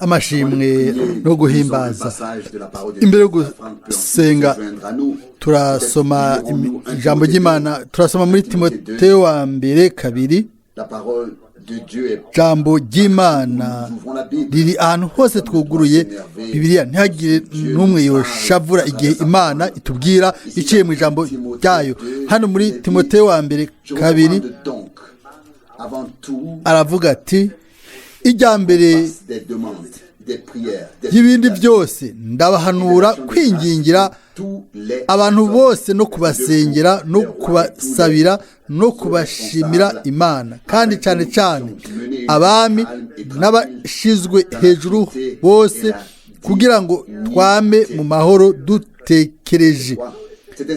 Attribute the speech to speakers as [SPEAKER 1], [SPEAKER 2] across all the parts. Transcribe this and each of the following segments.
[SPEAKER 1] Amashimwe no guhimbaza. Imbere yo gusenga, turasoma ijambo ry'Imana. Turasoma muri Timoteyo wa mbere 2. Ijambo ry'Imana riri ahantu hose twuguruye Bibiliya. Ntihagire n'umwe yoshavura igihe Imana itubwira iciye mu ijambo ryayo. Hano muri Timoteyo wa mbere 2 aravuga ati: "Ijya mbere y'ibindi byose, ndabahanura kwingingira abantu bose, no kubasengera, no kubasabira, no kubashimira Imana, kandi cyane cyane abami n'abashizwe hejuru bose, kugira ngo twame mu mahoro, dutekereje,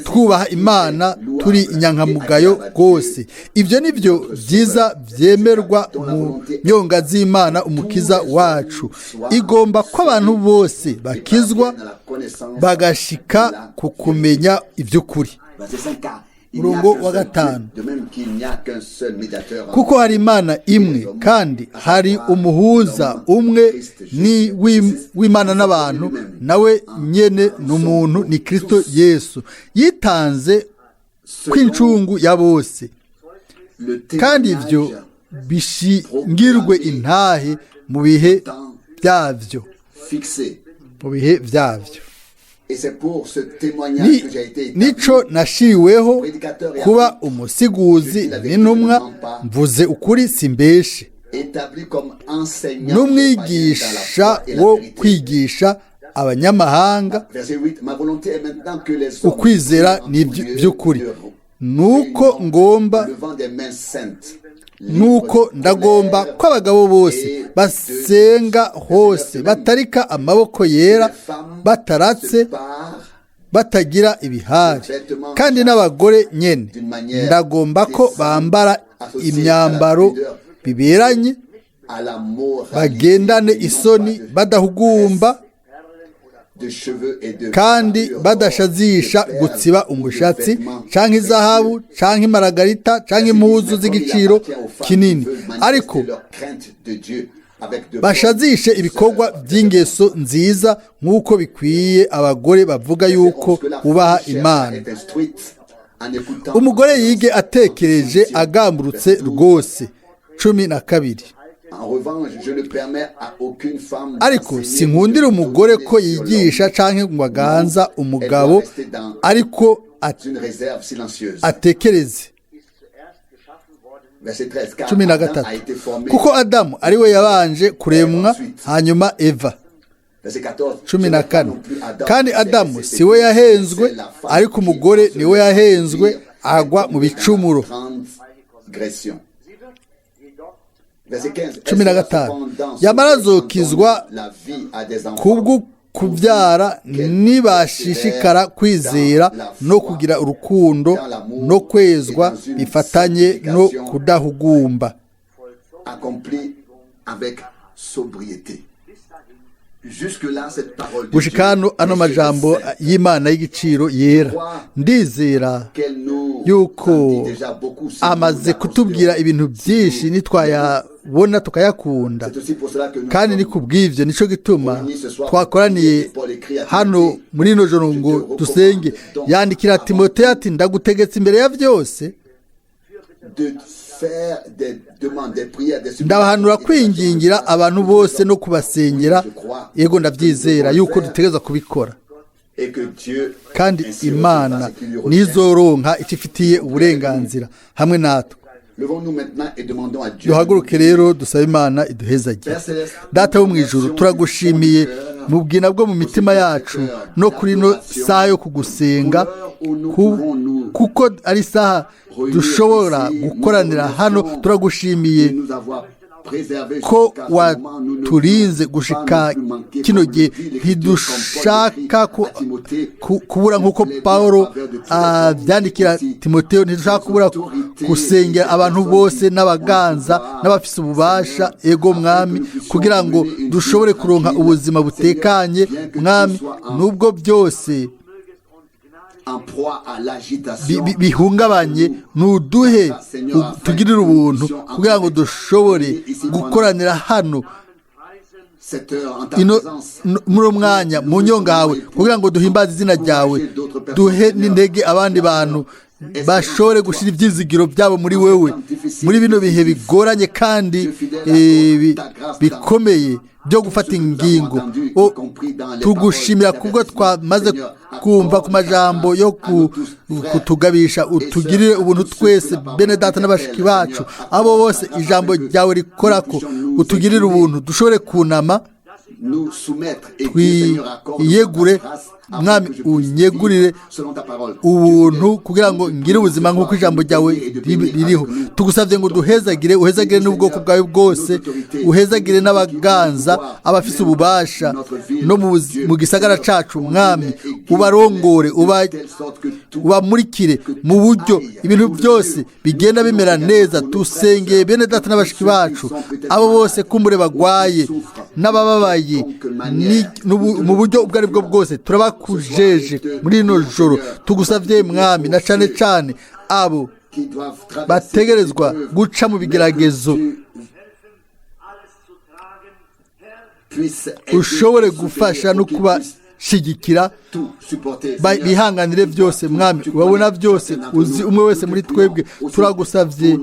[SPEAKER 1] twubaha Imana, turi inyankamugayo rwose. Ibyo ni byo byiza byemerwa mu nyonga z'Imana Umukiza wacu, igomba ko abantu bose bakizwa, bagashika ku kumenya iby'ukuri." Murongo wa 5: "Kuko hari Imana imwe, kandi hari umuhuza umwe ni w'Imana n'abantu, nawe nyene ni umuntu, ni Kristo Yesu, yitanze kw'incungu ya bose. Kandi ibyo bishingirwe intahe mu bihe byabyo, mu bihe byabyo." "Nico nashiriweho kuba umusiguzi n'intumwa, mvuze ukuri simbeshe, n'umwigisha wo kwigisha abanyamahanga ukwizera n'iby'ukuri. Nuko ngomba, nuko ndagomba ko abagabo bose basenga hose batarika amaboko yera, bataratse, batagira ibihari. Kandi n'abagore nyene ndagomba ko bambara imyambaro biberanye, bagendane isoni, badahugumba, kandi badashazisha gutsiba umushatsi, canke izahabu, canke imaragarita, canke impuzu z'igiciro kinini, ariko bashazishe ibikorwa by'ingeso nziza, nk'uko bikwiye abagore bavuga yuko bubaha Imana. Umugore yige atekereje, agamburutse rwose." 12: "Ariko sinkundira umugore ko yigisha canke ngo aganza umugabo, ariko atekereze." 13: "Kuko Adamu ari we yabanje kuremwa, hanyuma Eva." 14: "Kandi Adamu si we yahenzwe, ariko umugore ni we yahenzwe, agwa mu bicumuro." 15: "Yamara azokizwa kubwo kubyara, nibashishikara kwizera no kugira urukundo no kwezwa bifatanye no kudahugumba."
[SPEAKER 2] Accompli avec sobriété. Jusque-là, cette parole de
[SPEAKER 1] Gushika hano, ano majambo y'Imana y'igiciro yera, ndizera
[SPEAKER 2] qu'elle nous
[SPEAKER 1] yuko
[SPEAKER 2] en dit déjà beaucoup si nous
[SPEAKER 1] amaze
[SPEAKER 2] la
[SPEAKER 1] kutubwira ibintu byinshi nitwayabona tukayakunda.
[SPEAKER 2] C'est aussi pour cela que nous
[SPEAKER 1] Kandi ni
[SPEAKER 2] sommes
[SPEAKER 1] ku bw'ibyo, nico gituma twakoraniye hano muri ino joro ngo dusenge. Yandikira Timoteyo ati: "Ndagutegetse imbere ya byose."
[SPEAKER 2] de faire des demandes, des prières, des
[SPEAKER 1] "Ndabahanura kwingingira abantu bose no kubasengera." Yego, ndabyizera yuko dutegerezwa kubikora.
[SPEAKER 2] Et que Dieu
[SPEAKER 1] Kandi
[SPEAKER 2] ainsi
[SPEAKER 1] Imana
[SPEAKER 2] recevra ce qui lui revient.
[SPEAKER 1] nizoronka icyo ifitiye uburenganzira hamwe natwe.
[SPEAKER 2] Levons-nous maintenant et demandons à Dieu.
[SPEAKER 1] Duhaguruke rero, dusabe Imana iduhezagire. Data wo mu ijuru, turagushimiye mu bwina bwo mu mitima yacu no kuri ino saha yo kugusenga, kuko ari isaha dushobora gukoranira hano. Turagushimiye
[SPEAKER 2] de nous avoir préservés
[SPEAKER 1] ko
[SPEAKER 2] jusqu'à ce moment. Nous ne
[SPEAKER 1] waturinze
[SPEAKER 2] voulons
[SPEAKER 1] gushika
[SPEAKER 2] pas non plus manquer,
[SPEAKER 1] kino
[SPEAKER 2] comme
[SPEAKER 1] gihe.
[SPEAKER 2] le dit l'Écriture, comme Paul
[SPEAKER 1] Ntidushaka
[SPEAKER 2] l'écrit à Timothée,
[SPEAKER 1] kubura, nk'uko Pawulo abyandikira Timoteyo, ntidushaka kubura gusengera abantu bose n'abaganza n'abafise ububasha, ego Mwami, kugira ngo dushobore kuronka ubuzima butekanye. Mwami, nubwo byose
[SPEAKER 2] en proie à l'agitation,
[SPEAKER 1] bihungabanye, nuduhe tugirire ubuntu kugira ngo dushobore gukoranira hano.
[SPEAKER 2] cette heure en ta
[SPEAKER 1] ino
[SPEAKER 2] présence.
[SPEAKER 1] Muri uwo mwanya mu nyonga hawe kugira ngo duhimbaze izina ryawe, duhe n'intege abandi bantu bashobore gushyira ibyizigiro byabo muri wewe muri bino bihe bigoranye kandi bikomeye byo gufata ingingo. Tugushimira kubwo twamaze kumva ku majambo yo kutugabisha. Utugirire ubuntu twese, bene data n'abashiki bacu, abo bose ijambo ryawe rikorako. Utugirire ubuntu dushobore kunama,
[SPEAKER 2] Nous soumettre et dire, Seigneur, accorde-moi
[SPEAKER 1] twiyegure.
[SPEAKER 2] ta grâce afin
[SPEAKER 1] Mwami,
[SPEAKER 2] que je puisse
[SPEAKER 1] unyegurire
[SPEAKER 2] vivre selon ta parole.
[SPEAKER 1] ubuntu kugira ngo ngire ubuzima nk'uko ijambo ryawe ririho. Tugusabye ngo duhezagire, uhezagire n'ubwoko bwawe bwose, uhezagire n'abaganza, abafise ububasha no mu gisagara cacu. Mwami, ubarongore, ubamurikire mu buryo ibintu byose bigenda bimera neza. Dusengeye bene data n'abashiki bacu, abo bose kumbure bagwaye n'abababaye mu buryo ubwo ari bwo bwose. Turabakujeje muri rino joro. Tugusavye Mwami, na cane cane abo
[SPEAKER 2] Qui doivent traverser
[SPEAKER 1] bategerezwa
[SPEAKER 2] des épreuves,
[SPEAKER 1] guca mu bigeragezo,
[SPEAKER 3] Alles zu tragen, Herr,
[SPEAKER 2] puissent aider
[SPEAKER 1] ushobore
[SPEAKER 2] et soutenir
[SPEAKER 1] gufasha no
[SPEAKER 2] pour qu'ils puissent
[SPEAKER 1] kubashigikira,
[SPEAKER 2] tout supporter. Seigneur,
[SPEAKER 1] bihanganire byose. Mwami, ubabona byose, uzi umwe wese muri twebwe. Turagusavye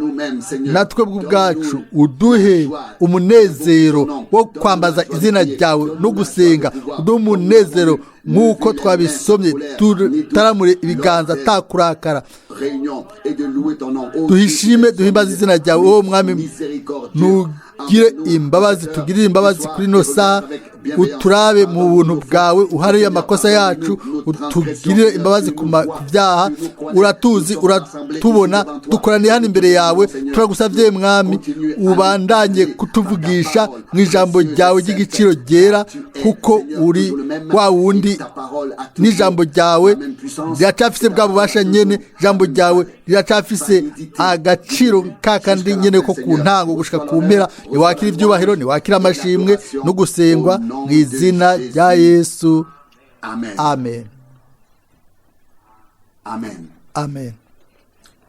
[SPEAKER 1] natwe ubwacu uduhe umunezero wo kwambaza izina ryawe no gusenga. Uduhe umunezero nk'uko twabisomye, tutaramure ibiganza atakurakara,
[SPEAKER 2] réunion et de louer ton nom. Ô
[SPEAKER 1] duhishime,
[SPEAKER 2] Dieu,
[SPEAKER 1] duhimbaze izina ryawe. Wowe Mwami,
[SPEAKER 2] miséricordieux,
[SPEAKER 1] ntugire imbabazi, tugirire imbabazi kuri ino saha, uturabe mu buntu bwawe, uhariye amakosa yacu, utugirire imbabazi ku byaha. Uratuzi, uratubona, dukoraniye hano imbere yawe. Turagusabye Mwami, ubandanye kutuvugisha mu ijambo ryawe ry'igiciro ryera, kuko uri wa wundi n'ijambo ryawe riracafise bwa bubasha nyene. Ijambo ryawe riracafise agaciro kakandi nyene ko ku ntango gushika ku mpera. Ntiwakira ibyubahiro, ntiwakira amashimwe no gusengwa, mu izina rya Yesu.
[SPEAKER 2] Amen.
[SPEAKER 1] Amen.
[SPEAKER 2] Amen.
[SPEAKER 1] Amen.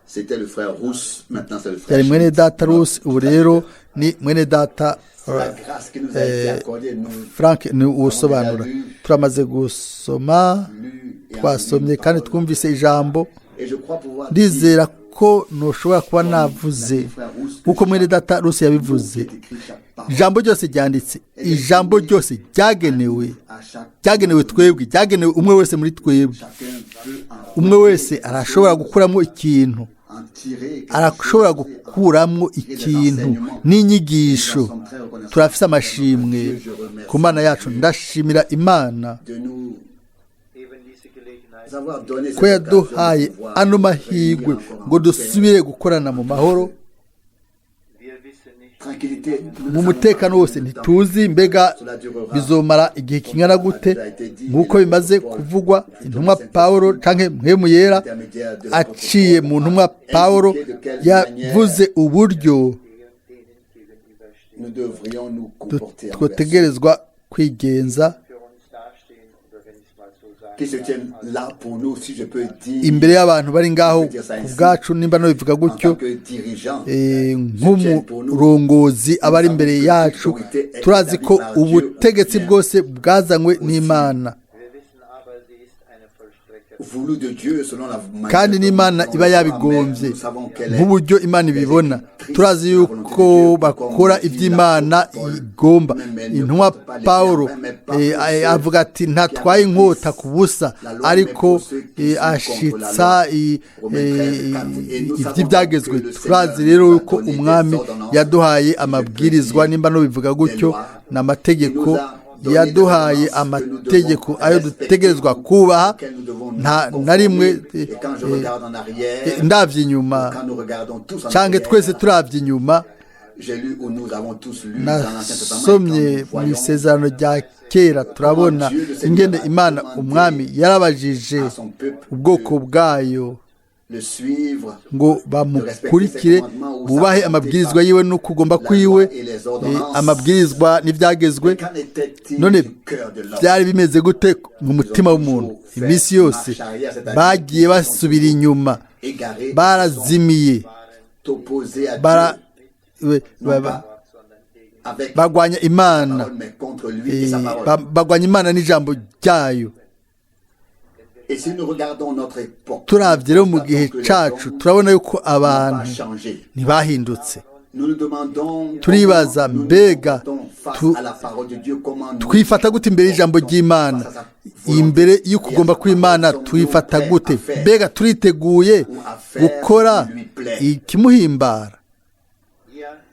[SPEAKER 2] C'était le frère Rousse, maintenant c'est le frère
[SPEAKER 1] Yari mwene
[SPEAKER 2] Schmitt.
[SPEAKER 1] data Rusi, ubu rero ni mwene data
[SPEAKER 2] La grâce qui nous a été accordée, nous
[SPEAKER 1] Frank ni uwusobanura. Turamaze gusoma,
[SPEAKER 2] lu et
[SPEAKER 1] twasomye
[SPEAKER 2] entendu
[SPEAKER 1] kandi
[SPEAKER 2] une parole.
[SPEAKER 1] twumvise ijambo.
[SPEAKER 2] Et je crois pouvoir dire,
[SPEAKER 1] Ndizera ko ntushobora kuba navuze nk'uko mwene data Rusi yabivuze:
[SPEAKER 2] qui est écrit chaque parole
[SPEAKER 1] ijambo ryose ryanditse, ijambo ryose ryagenewe,
[SPEAKER 2] à chaque
[SPEAKER 1] ryagenewe twebwe, ryagenewe umwe wese muri twebwe.
[SPEAKER 2] Chacun peut en,
[SPEAKER 1] Umwe wese arashobora gukuramo ikintu,
[SPEAKER 2] en tirer quelque
[SPEAKER 1] arashobora
[SPEAKER 2] chose,
[SPEAKER 1] gukuramo ikintu n'inyigisho. Turafise amashimwe ku Mana yacu. Ndashimira Imana
[SPEAKER 2] de nous
[SPEAKER 3] eben diese Gelegenheit
[SPEAKER 2] avoir donné cette
[SPEAKER 1] ko yaduhaye
[SPEAKER 2] occasion de pouvoir
[SPEAKER 1] ano
[SPEAKER 2] nous
[SPEAKER 1] mahirwe
[SPEAKER 2] réunir encore en
[SPEAKER 1] ngo
[SPEAKER 2] paix,
[SPEAKER 1] dusubire gukorana mu mahoro,
[SPEAKER 3] Wir wissen nicht,
[SPEAKER 2] tranquillité. Nous
[SPEAKER 1] mu
[SPEAKER 2] ne savons
[SPEAKER 1] mutekano
[SPEAKER 2] pas
[SPEAKER 1] wose.
[SPEAKER 2] combien de temps
[SPEAKER 1] Ntituzi mbega bizomara igihe kingana gute. Nk'uko bimaze kuvugwa, intumwa Pawulo canke Mpwemu Yera
[SPEAKER 2] l'intermédiaire de l'apôtre
[SPEAKER 1] aciye
[SPEAKER 2] Paul
[SPEAKER 1] mu
[SPEAKER 2] a
[SPEAKER 1] ntumwa Pawulo
[SPEAKER 2] indiqué de quelle manière
[SPEAKER 1] yavuze uburyo
[SPEAKER 2] nous devrions nous comporter envers
[SPEAKER 1] twotegerezwa kwigenza
[SPEAKER 3] für uns dastehen, oder wenn ich es mal so sagen
[SPEAKER 2] qui se tiennent là pour nous, si je peux dire,
[SPEAKER 1] imbere y'abantu bari ngaho ku bwacu, nimba nabivuga
[SPEAKER 2] en
[SPEAKER 1] gutyo,
[SPEAKER 2] tant que dirigeant,
[SPEAKER 1] nk'umurongozi aba ari imbere yacu. Turazi ko ubutegetsi bwose bwazanywe n'Imana,
[SPEAKER 3] Wir wissen aber, sie ist eine Vollstreckerin.
[SPEAKER 2] voulu de Dieu selon la manière
[SPEAKER 1] kandi
[SPEAKER 2] dont
[SPEAKER 1] n'Imana
[SPEAKER 2] on
[SPEAKER 1] iba
[SPEAKER 2] le voit,
[SPEAKER 1] yabigombye
[SPEAKER 2] mais nous savons qu'elle est
[SPEAKER 1] nk'uburyo Imana ibibona. Turazi yuko bakora iby'Imana igomba. Intumwa Pawulo avuga ati: "Ntatwaye inkota ku busa, ariko ashitsa iby'ibyagezwe." Turazi rero yuko Umwami yaduhaye amabwirizwa, nimba nubivuga gutyo, ni amategeko. Yaduhaye amategeko ayo dutegerezwa kubaha. Nta na rimwe
[SPEAKER 2] Et quand je regarde en arrière,
[SPEAKER 1] ndabye inyuma,
[SPEAKER 2] quand nous regardons tous en
[SPEAKER 1] cyangwa
[SPEAKER 2] arrière,
[SPEAKER 1] twese turabye inyuma,
[SPEAKER 2] j'ai lu ou nous avons tous lu dans l'Ancien Testament, et
[SPEAKER 1] nasomye
[SPEAKER 2] quand nous
[SPEAKER 1] mu
[SPEAKER 2] voyons
[SPEAKER 1] isezerano rya kera, turabona ingene Imana Umwami yarabajije
[SPEAKER 2] à son peuple
[SPEAKER 1] ubwoko bwayo
[SPEAKER 2] le suivre,
[SPEAKER 1] ngo bamukurikire, bubahe amabwirizwa yiwe n'ukugomba kwiwe, amabwirizwa n'ibyagezwe.
[SPEAKER 2] qu'en était-il
[SPEAKER 1] None
[SPEAKER 2] du cœur de l'homme?
[SPEAKER 1] byari bimeze gute mu mutima w'umuntu? Iminsi yose bagiye basubira inyuma,
[SPEAKER 2] Égarés,
[SPEAKER 1] barazimiye,
[SPEAKER 2] sont opposés à
[SPEAKER 1] bara
[SPEAKER 2] Dieu,
[SPEAKER 1] ba- ba-
[SPEAKER 3] Sondern gegen
[SPEAKER 2] avec
[SPEAKER 1] Bagwanya
[SPEAKER 2] la
[SPEAKER 1] Imana,
[SPEAKER 2] parole, mais contre lui et sa parole.
[SPEAKER 1] bagwanya Imana n'ijambo ryayo.
[SPEAKER 2] Et si nous regardons notre époque,
[SPEAKER 1] Turavye rero mu
[SPEAKER 2] nous
[SPEAKER 1] gihe
[SPEAKER 2] constatons que les
[SPEAKER 1] cacu,
[SPEAKER 2] hommes
[SPEAKER 1] turabona yuko
[SPEAKER 2] n'ont pas
[SPEAKER 1] abantu
[SPEAKER 2] changé.
[SPEAKER 1] ntibahindutse.
[SPEAKER 2] Nous nous demandons
[SPEAKER 1] Turibaza,
[SPEAKER 2] comment nous nous
[SPEAKER 1] mbega
[SPEAKER 2] comportons face à la parole de Dieu, comment nous
[SPEAKER 1] twifata gute imbere y'ijambo ry'Imana,
[SPEAKER 2] face à sa volonté
[SPEAKER 1] imbere
[SPEAKER 2] et à
[SPEAKER 1] y'ukugomba
[SPEAKER 2] sa
[SPEAKER 1] kw'Imana?
[SPEAKER 2] parole, sommes-nous
[SPEAKER 1] Twifata
[SPEAKER 2] prêts
[SPEAKER 1] gute?
[SPEAKER 2] à faire
[SPEAKER 1] Mbega turiteguye
[SPEAKER 2] ou à faire
[SPEAKER 1] gukora
[SPEAKER 2] ce qui lui plaît?
[SPEAKER 1] ikimuhimbara?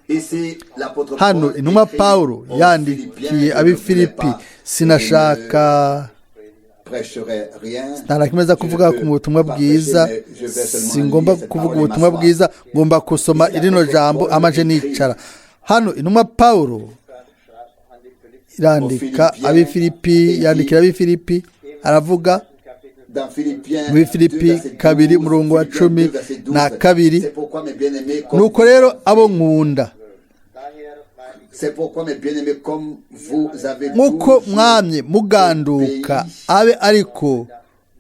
[SPEAKER 2] Ici, l'apôtre
[SPEAKER 1] Hano
[SPEAKER 2] Paul
[SPEAKER 1] intumwa
[SPEAKER 2] écrit
[SPEAKER 1] Pawulo
[SPEAKER 2] aux
[SPEAKER 1] yandikiye
[SPEAKER 2] Philippiens, je ne voulais
[SPEAKER 1] ab'Ifilipi,
[SPEAKER 2] pas
[SPEAKER 1] sinashaka
[SPEAKER 2] et je ne prêcherai rien.
[SPEAKER 1] nta na kimwe nza
[SPEAKER 2] Je ne
[SPEAKER 1] kuvuga
[SPEAKER 2] peux
[SPEAKER 1] ku butumwa
[SPEAKER 2] pas
[SPEAKER 1] bwiza,
[SPEAKER 2] prêcher, mais je vais seulement
[SPEAKER 1] singomba
[SPEAKER 2] lire cette
[SPEAKER 1] kuvuga
[SPEAKER 2] parole et
[SPEAKER 1] ubutumwa
[SPEAKER 2] m'asseoir.
[SPEAKER 1] bwiza, ngomba gusoma rino jambo amanje nicara. Hano intumwa Pawulo irandika ab'Ifilipi, yandikira ab'Ifilipi, aravuga
[SPEAKER 2] Dans Philippiens
[SPEAKER 1] muri Filipi
[SPEAKER 2] 2, verset
[SPEAKER 1] 2,
[SPEAKER 2] 12,
[SPEAKER 1] umurongo wa
[SPEAKER 2] Philippiens
[SPEAKER 1] cumi
[SPEAKER 2] 2, verset 12.
[SPEAKER 1] na kabiri.
[SPEAKER 2] C'est pourquoi, mes bien-aimés, comme
[SPEAKER 1] Nuko rero abo nkunda,
[SPEAKER 2] C'est pourquoi, mes bien-aimés, comme vous avez
[SPEAKER 1] nk'uko
[SPEAKER 2] toujours
[SPEAKER 1] mwamye muganduka,
[SPEAKER 2] obéi,
[SPEAKER 1] abe ariko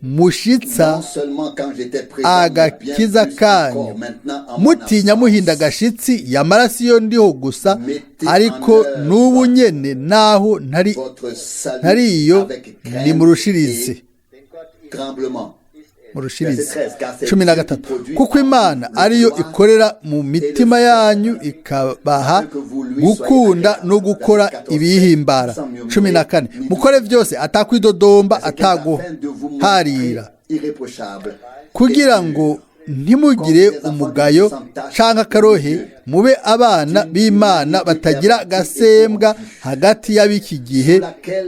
[SPEAKER 1] mushitsa
[SPEAKER 2] non seulement quand j'étais présent, mais bien
[SPEAKER 1] agakiza
[SPEAKER 2] plus
[SPEAKER 1] kanyu,
[SPEAKER 2] encore maintenant en mon
[SPEAKER 1] mutinya
[SPEAKER 2] absence.
[SPEAKER 1] muhinda agashitsi, yamara siyo ndiho gusa,
[SPEAKER 2] Mettez
[SPEAKER 1] ariko
[SPEAKER 2] en œuvre
[SPEAKER 1] n'ubu nyene naho ntari
[SPEAKER 2] votre salut
[SPEAKER 1] ntariyo,
[SPEAKER 2] avec crainte
[SPEAKER 1] nimurushirize
[SPEAKER 2] et tremblement.
[SPEAKER 1] Murushirize.
[SPEAKER 2] Verset 13, car c'est
[SPEAKER 1] cumi na
[SPEAKER 2] Dieu qui
[SPEAKER 1] gatatu
[SPEAKER 2] produit
[SPEAKER 1] Kuko
[SPEAKER 2] en
[SPEAKER 1] Imana
[SPEAKER 2] vous le
[SPEAKER 1] ariyo
[SPEAKER 2] vouloir
[SPEAKER 1] ikorera mu mitima
[SPEAKER 2] et le
[SPEAKER 1] yanyu, ikabaha
[SPEAKER 2] afin que vous lui
[SPEAKER 1] gukunda
[SPEAKER 2] soyez
[SPEAKER 1] no gukora
[SPEAKER 2] agréable. Verset 14,
[SPEAKER 1] ibiyihimbara.
[SPEAKER 2] sans murmurer,
[SPEAKER 1] 14
[SPEAKER 2] ni
[SPEAKER 1] Mukore byose atakwidodomba,
[SPEAKER 2] Verset 15, afin de vous montrer
[SPEAKER 1] ataguharira,
[SPEAKER 2] irréprochable
[SPEAKER 1] kugira
[SPEAKER 2] et pur,
[SPEAKER 1] ngo ntimugire umugayo canke akarohe, mube abana b'Imana batagira agasembwa hagati y'ab'iki gihe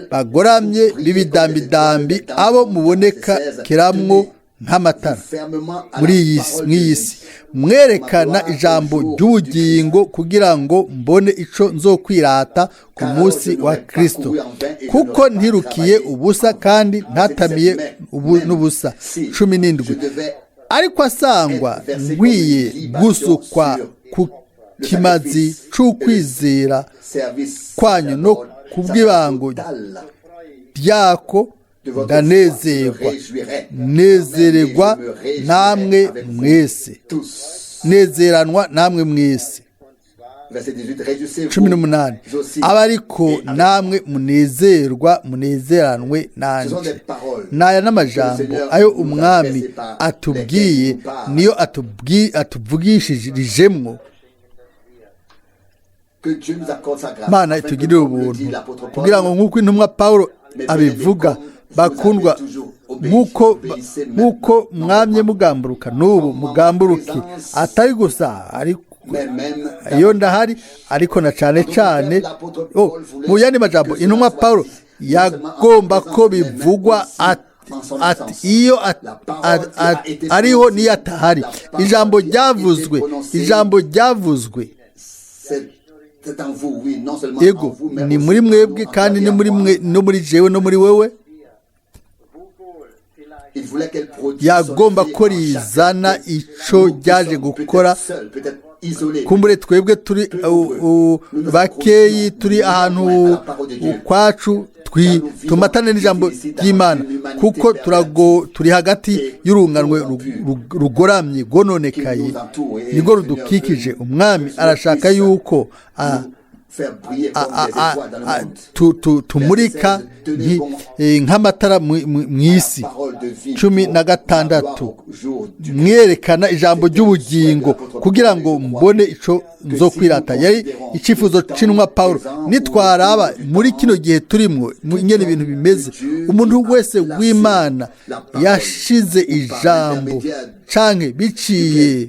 [SPEAKER 1] bagoramye b'ibidambidambi, abo muboneka keramwo nk'amatara
[SPEAKER 2] fermement à
[SPEAKER 1] muri
[SPEAKER 2] la
[SPEAKER 1] iyi
[SPEAKER 2] parole de
[SPEAKER 1] mw'iyi
[SPEAKER 2] vie.
[SPEAKER 1] si, mwerekana ijambo ry'ubugingo, kugira ngo mbone ico nzokwirata ku munsi wa Kristo, kuko ntirukiye ubusa kandi ntatamiye ubu n'ubusa. 17 Ariko asangwa nkwiye gusukwa ku kimazi c'ukwizera
[SPEAKER 2] Service
[SPEAKER 1] kwanyu no
[SPEAKER 2] sacerdotal
[SPEAKER 1] kubw'ibango ryako,
[SPEAKER 2] de votre foi,
[SPEAKER 1] ndanezerwa,
[SPEAKER 2] me réjouirai.
[SPEAKER 1] nezererwa
[SPEAKER 2] Je me réjouirai
[SPEAKER 1] namwe
[SPEAKER 2] avec vous
[SPEAKER 1] mwese,
[SPEAKER 2] tous.
[SPEAKER 1] nezeranwa namwe mwese.
[SPEAKER 2] Verset 18, réjouissez-vous
[SPEAKER 1] 18
[SPEAKER 2] aussi
[SPEAKER 1] Aba ariko
[SPEAKER 2] et avec
[SPEAKER 1] namwe munezerwa, munezeranwe
[SPEAKER 2] Ce sont des
[SPEAKER 1] nanje.
[SPEAKER 2] paroles
[SPEAKER 1] N'aya
[SPEAKER 2] que le
[SPEAKER 1] n'amajambo
[SPEAKER 2] Seigneur
[SPEAKER 1] ayo
[SPEAKER 2] nous a
[SPEAKER 1] umwami
[SPEAKER 2] adressées par
[SPEAKER 1] atubwiye,
[SPEAKER 2] lesquelles nous parle.
[SPEAKER 1] niyo atuvugishijemwo.
[SPEAKER 2] Que Dieu nous accorde sa grâce,
[SPEAKER 1] Mana
[SPEAKER 2] afin que,
[SPEAKER 1] itugirire
[SPEAKER 2] comme le
[SPEAKER 1] ubuntu,
[SPEAKER 2] dit l'apôtre Paul,
[SPEAKER 1] kugira ngo nk'uko intumwa Pawulo
[SPEAKER 2] mes
[SPEAKER 1] abivuga,
[SPEAKER 2] bien-aimés, comme vous
[SPEAKER 1] bakundwa,
[SPEAKER 2] avez toujours obéi,
[SPEAKER 1] nk'uko
[SPEAKER 2] obéissez
[SPEAKER 1] nk'uko
[SPEAKER 2] maintenant
[SPEAKER 1] mwamye mugamburuka, n'ubu
[SPEAKER 2] en ma
[SPEAKER 1] mugamburuke,
[SPEAKER 2] présence,
[SPEAKER 1] atari gusa ariko
[SPEAKER 2] mais même dans
[SPEAKER 1] iyo ndahari, ariko na cane cane. Oh, mu yandi majambo, intumwa Pawulo yagomba ko bivugwa ati iyo ariho n'iyo atahari, ijambo ryavuzwe, ijambo ryavuzwe.
[SPEAKER 2] C'est en vous, oui, non seulement en
[SPEAKER 1] Ego,
[SPEAKER 2] vous, mais
[SPEAKER 1] ni
[SPEAKER 2] aussi
[SPEAKER 1] muri
[SPEAKER 2] en
[SPEAKER 1] mwebwe
[SPEAKER 2] nous, en
[SPEAKER 1] kandi
[SPEAKER 2] toi
[SPEAKER 1] ni
[SPEAKER 2] et en
[SPEAKER 1] muri
[SPEAKER 2] moi.
[SPEAKER 1] mwe no muri jewe no muri wewe.
[SPEAKER 3] Wo wohl vielleicht
[SPEAKER 2] Il voulait qu'elle produise son
[SPEAKER 1] Yagomba
[SPEAKER 2] effet
[SPEAKER 1] ko
[SPEAKER 2] en
[SPEAKER 1] rizana
[SPEAKER 2] chacun.
[SPEAKER 1] ico
[SPEAKER 2] Nous qui
[SPEAKER 1] ryaje
[SPEAKER 2] sommes
[SPEAKER 1] gukora.
[SPEAKER 2] peut-être seuls, peut-être isolés,
[SPEAKER 1] Kumbure twebwe turi bakeyi, turi ahantu ukwacu, tumatane n'ijambo ry'Imana, kuko turago turi hagati y'urunganwe rugoramye rwononekaye, nirwo rudukikije. Umwami arashaka yuko
[SPEAKER 2] nous faire briller comme des étoiles dans le monde.
[SPEAKER 1] Tumurika nk'amatara mw'isi.
[SPEAKER 2] Parole de vie
[SPEAKER 1] cumi
[SPEAKER 2] pour
[SPEAKER 1] na
[SPEAKER 2] la
[SPEAKER 1] gatandatu
[SPEAKER 2] gloire au jour du
[SPEAKER 1] Mwerekana ijambo ry'ubugingo, kugira ngo mbone ico nzokwirata. Yari icyifuzo c'intumwa Pawulo. Nitwaraba muri kino gihe turimwo, ingene ibintu bimeze, umuntu wese w'Imana yashize ijambo canke biciye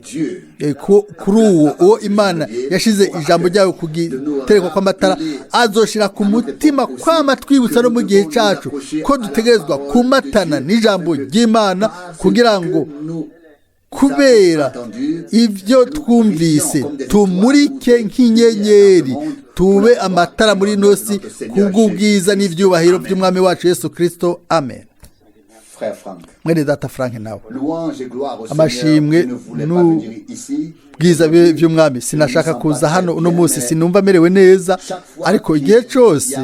[SPEAKER 1] kuri uwo Imana yashize ijambo ryayo ku gitereko kw'amatara, azoshira ku mutima kwama twibutsa no mu gihe cacu ko dutegerezwa kumatana n'ijambo ry'Imana, kugira ngo kubera ibyo twumvise tumurike nk'inyenyeri, tube amatara muri ino si kubw'ubwiza n'ibyubahiro by'umwami wacu Yesu Kristo. Amen.
[SPEAKER 2] Frère Frank.
[SPEAKER 1] Mwene data Frank nawe.
[SPEAKER 2] Louange et gloire au
[SPEAKER 1] Amashimwe
[SPEAKER 2] Seigneur. Je ne voulais pas venir ici.
[SPEAKER 1] Bwiza by'umwami. Sinashaka kuza hano uno munsi, sinumva merewe neza,
[SPEAKER 2] Chaque fois
[SPEAKER 1] ariko
[SPEAKER 2] qu'il
[SPEAKER 1] igihe
[SPEAKER 2] y
[SPEAKER 1] cyose
[SPEAKER 2] a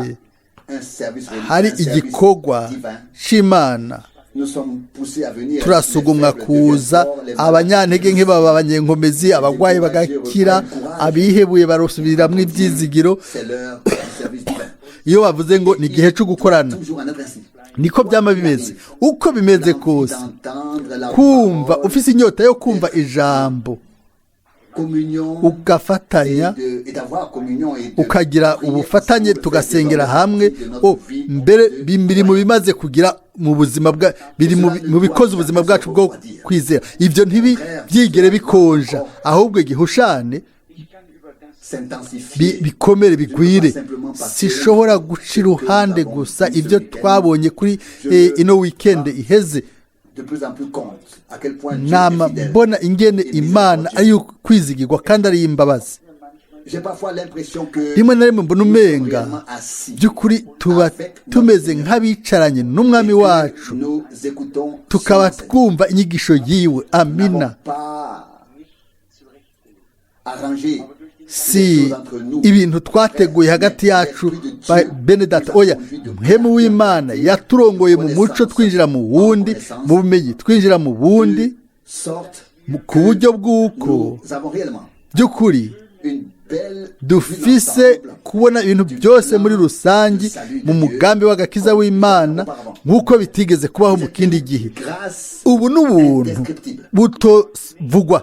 [SPEAKER 2] un service religieux,
[SPEAKER 1] hari
[SPEAKER 2] un service
[SPEAKER 1] igikorwa
[SPEAKER 2] divin,
[SPEAKER 1] c'Imana,
[SPEAKER 2] Nous sommes poussés à venir.
[SPEAKER 1] Turasugumwa
[SPEAKER 2] Les faibles deviennent
[SPEAKER 1] kuza,
[SPEAKER 2] forts, les malades
[SPEAKER 1] abanyantege nke baba abanyenkomezi, abarwayi bagakira, abihebuye barusubiramwo ibyizigiro.
[SPEAKER 2] C'est l'heure du service divin.
[SPEAKER 1] Iyo bavuze ngo ni igihe cyo gukorana,
[SPEAKER 2] Toujours en être ainsi.
[SPEAKER 1] niko byama bimeze, uko bimeze kose.
[SPEAKER 2] D'entendre la
[SPEAKER 1] Kumva
[SPEAKER 2] parole,
[SPEAKER 1] ufise inyota yo kumva ijambo,
[SPEAKER 2] communion
[SPEAKER 1] ugafatanya,
[SPEAKER 2] et d'avoir communion et de
[SPEAKER 1] ukagira
[SPEAKER 2] prier
[SPEAKER 1] ubufatanye,
[SPEAKER 2] ensemble,
[SPEAKER 1] tugasengera
[SPEAKER 2] faire
[SPEAKER 1] hamwe.
[SPEAKER 2] des notre
[SPEAKER 1] O
[SPEAKER 2] vie
[SPEAKER 1] mbere
[SPEAKER 2] de
[SPEAKER 1] biri mu bimaze kugira mu buzima bwa biri mu bikoze ubuzima bwacu bwo kwizera. Ibyo ntibi byigere bikonja, ahubwo igihushane
[SPEAKER 3] Ich kann über das
[SPEAKER 2] s'intensifier.
[SPEAKER 1] bikomere, bigwire. Sishobora guca iruhande gusa ibyo twabonye kuri ino weekend iheze.
[SPEAKER 2] De plus en plus compte à quel point Dieu
[SPEAKER 1] Nama
[SPEAKER 2] est fidèle.
[SPEAKER 1] mbona ingene Imana ari kwizigirwa kandi ari iy'imbabazi.
[SPEAKER 2] J'ai parfois l'impression que
[SPEAKER 1] Rimwe na rimwe mbona
[SPEAKER 2] nous sommes
[SPEAKER 1] umenga
[SPEAKER 2] réellement assis
[SPEAKER 1] by'ukuri tuba
[SPEAKER 2] avec notre
[SPEAKER 1] tumeze
[SPEAKER 2] Seigneur
[SPEAKER 1] nk'abicaranye n'Umwami
[SPEAKER 2] et que
[SPEAKER 1] wacu,
[SPEAKER 2] nous écoutons
[SPEAKER 1] tukaba
[SPEAKER 2] son enseignement.
[SPEAKER 1] twumva inyigisho yiwe.
[SPEAKER 2] Nous
[SPEAKER 1] Amina.
[SPEAKER 2] n'avons pas arrangé
[SPEAKER 1] Si
[SPEAKER 2] les choses entre nous.
[SPEAKER 1] ibintu twateguye hagati yacu, bene data, oya. Mpwemu w'Imana yaturongoye mu muco, twinjira mu wundi, mu bumenyi twinjira mu bundi,
[SPEAKER 2] De sorte
[SPEAKER 1] ku buryo bw'uko
[SPEAKER 2] nous avons réellement
[SPEAKER 1] by'ukuri
[SPEAKER 2] une belle vue
[SPEAKER 1] dufise
[SPEAKER 2] d'ensemble
[SPEAKER 1] kubona ibintu byose muri rusange mu mugambi w'agakiza w'Imana nk'uko bitigeze kubaho mu kindi gihe.
[SPEAKER 2] Grâce
[SPEAKER 1] Ubu ni ubuntu
[SPEAKER 2] indescriptible.
[SPEAKER 1] butovugwa.